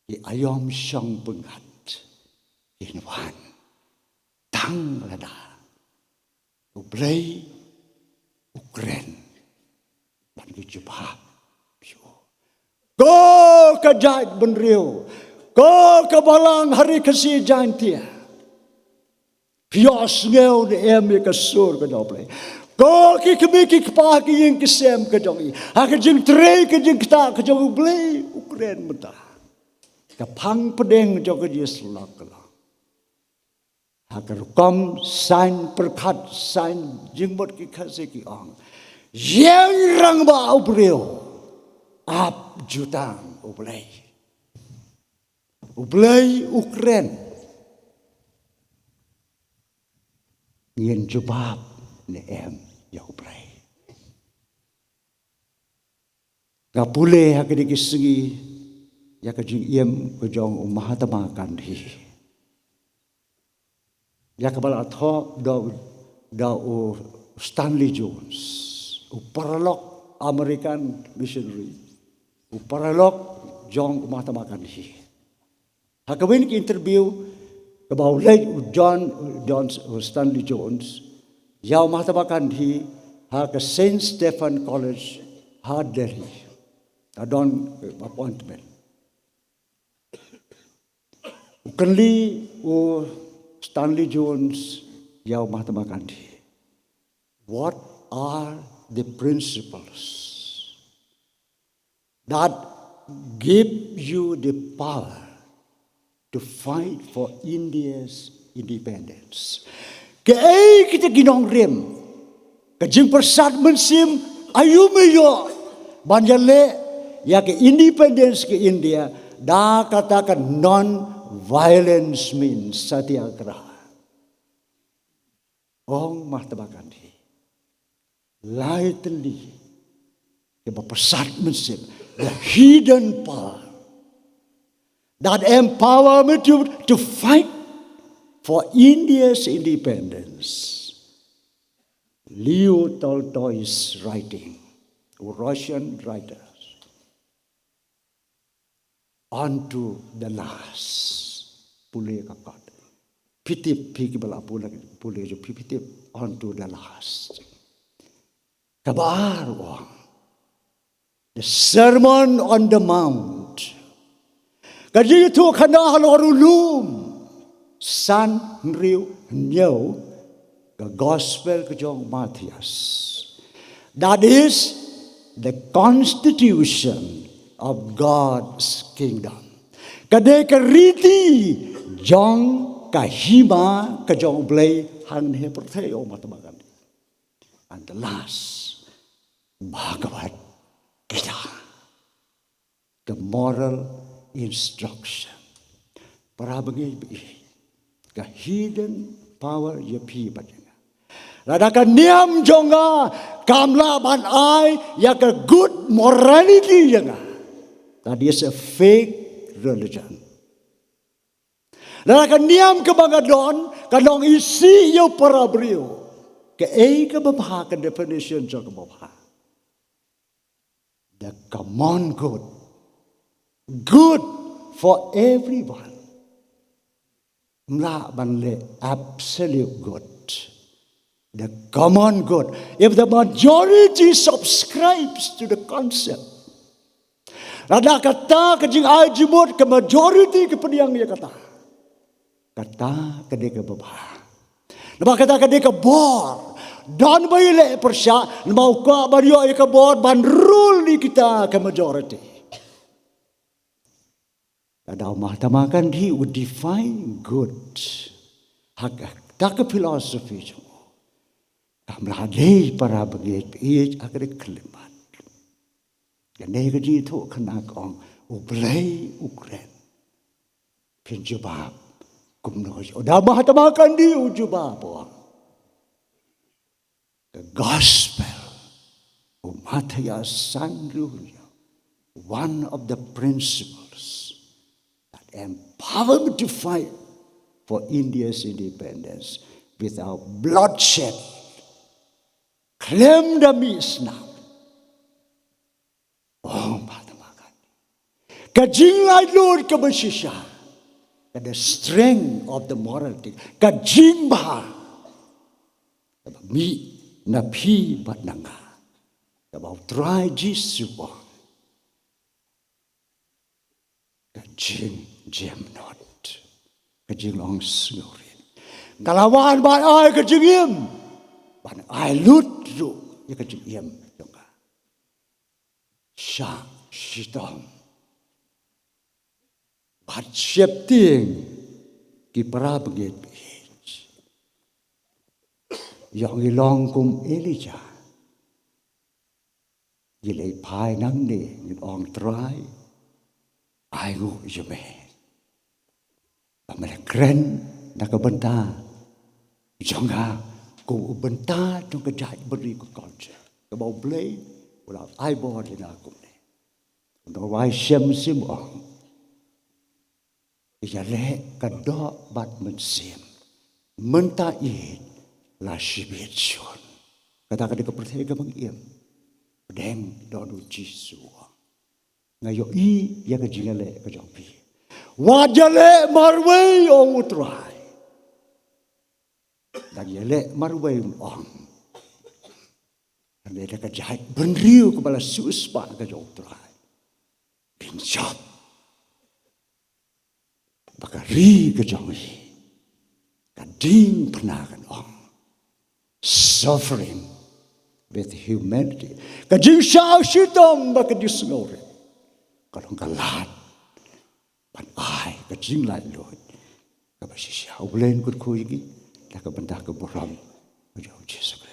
ki aïom shong pyngngad kin wan tang lada U Blei u kren ban ki jubab. Ko ka jaitbynriew, ko ka Balang ha ri Khasi Jaintia, phi ïohsngew ne em ïa ka sur ka jong U Blei? Ko ki kmie ki kpa ha ki ïing ki sem ka jong i, ha ka jingtrei ka jingktah ka jong U Blei u kren mynta. Ka phang pdeng jong ka jingïasyllok ka long ha ka rukom saiñ pyrkhat, saiñ jingmut ki Khasi ki ong, ïeng rangbah u briew, ap jutang U Blei. U Blei u kren. Ngin jubab ne em ïa U Blei? Nga pule ha kine ki sngi ïa ka jingim ka jong u Mahatma Gandhi, ïa kaba la thoh da u, da u Stanley Jones, u paralok American missionary, u paralok jong u Mahatma Gandhi. Ha kawei ka interview kaba u leit u John, John, u Stanley Jones ïa u Mahatma Gandhi ha ka Saint Stephen College ha Delhi. Ka don appointment. U kylli u Stanley Jones ïa u Mahatma Gandhi, "What are the principles that give you the power to fight for India's independence?" Kaei kita ki nongrim, ka jingpyrsad mynsiem, aïu me ïoh ban ïaleh ïa ka independence ka India da kata ka non-violence means, satyagraha? Ong Mahatma Gandhi, lai tylli kiba pyrsad mynsiem, the hidden power that empower me to, to fight for India's independence. Leo Tolstoy's writing, a Russian writer, "Unto the last." Pule ka kot. Phi tip, phi kiba la pule, pule ju phi, phi tip, "Unto the last." Kaba ar u ong, the Sermon on the Mount. Ka jingïathuhkhana halor u lum. San, hynriew, hynñiew, ka Gospel ka jong Matthias. That is the constitution of God's kingdom. Ka dei ka riti jong ka hima ka jong U Blei hangne ha pyrthei, ong Mahatma Gandhi. And the last, Bhagavad Gita, the moral instruction. Para bangeit, ka hidden power ïa phi bad ïa nga. Lada ka niam jong nga kam lah ban ai ïa ka good morality ïa nga, that is a fake religion. Lada ka niam kaba nga don ka long isih ïa u para briew, kaei kaba bha, ka definition jong kaba bha? The common good. Good for everyone. Ym lah ban leh absolute good. The common good. If the majority subscribes to the concept, lada kata ka jingai jingmut ka majority ka pdiang ïa kata, kata ka dei kaba bha. Namar kata ka dei ka bor. Don ba ïaleh pyrshah namar u kwah ban ïoh ïa ka bor ban rule ïa kita ka majority. Lada u Mahatma Gandhi u define good ha kata ka philosophy jong u, kam lah dei para bangeit ba ïeit ha ka dei khyllipmat. Kane ka jingïathuhkhana ka ong, U Blei u kren. Phin jubab kumno? Lada u Mahatma Gandhi u jubab, u ong, the gospel, u Mathaios san hynriew, one of the principles that empower me to fight for India's independence without bloodshed. Khlem da mih snam. Oh, Mahatma Gandhi. Ka jinglaitluid kaba shisha, ka the strength of the morality, ka jingbha kaba mih na phi bad na nga, kaba U Trai Jisu u ong, ka jingjemnud, ka jinglong sngewrit, ka la wan ban ai ka jingim, ban ai lut ruh ïa ka jingim jong nga. Shah shitom bad sheptieng, ki para bangeit ba ïeit. Ïoh ngi long kum Elijah. Ngi leit phai nangne, ngin ong, Trai, ainguh ïa me ba me la kren na ka bynta jong nga, kum u bynta jong ka jaitbynriew, ka culture kaba U Blei u la ai bor ïa nga kumne. U Nongwai Shem Mynsiem u ong, ïaleh ka doh bad mynsiem, mynta ïeit la shibit shun. Kata ka dei ka pyrthei kaba ngi im. Pdeng don U Jisu. Nga ïohi ïa ka jingïaleh ka jong phi. Wat ïaleh marwei, ong U Trai. Dang ïaleh marwei, ong, hynrei da ka jaitbynriew kaba la siewspah ka jong U Trai, phin jop ba ka ri ka jong ngi ka diengphna, kan ong, suffering with humility. Ka jingshah shitom bad ka jingsngewrit ka long ka lad ban ai ka jinglaitluid kaba shisha. U Blei un kyrkhu ïa ngi da ka bynta ka burom ka jong U Jisu Khrist.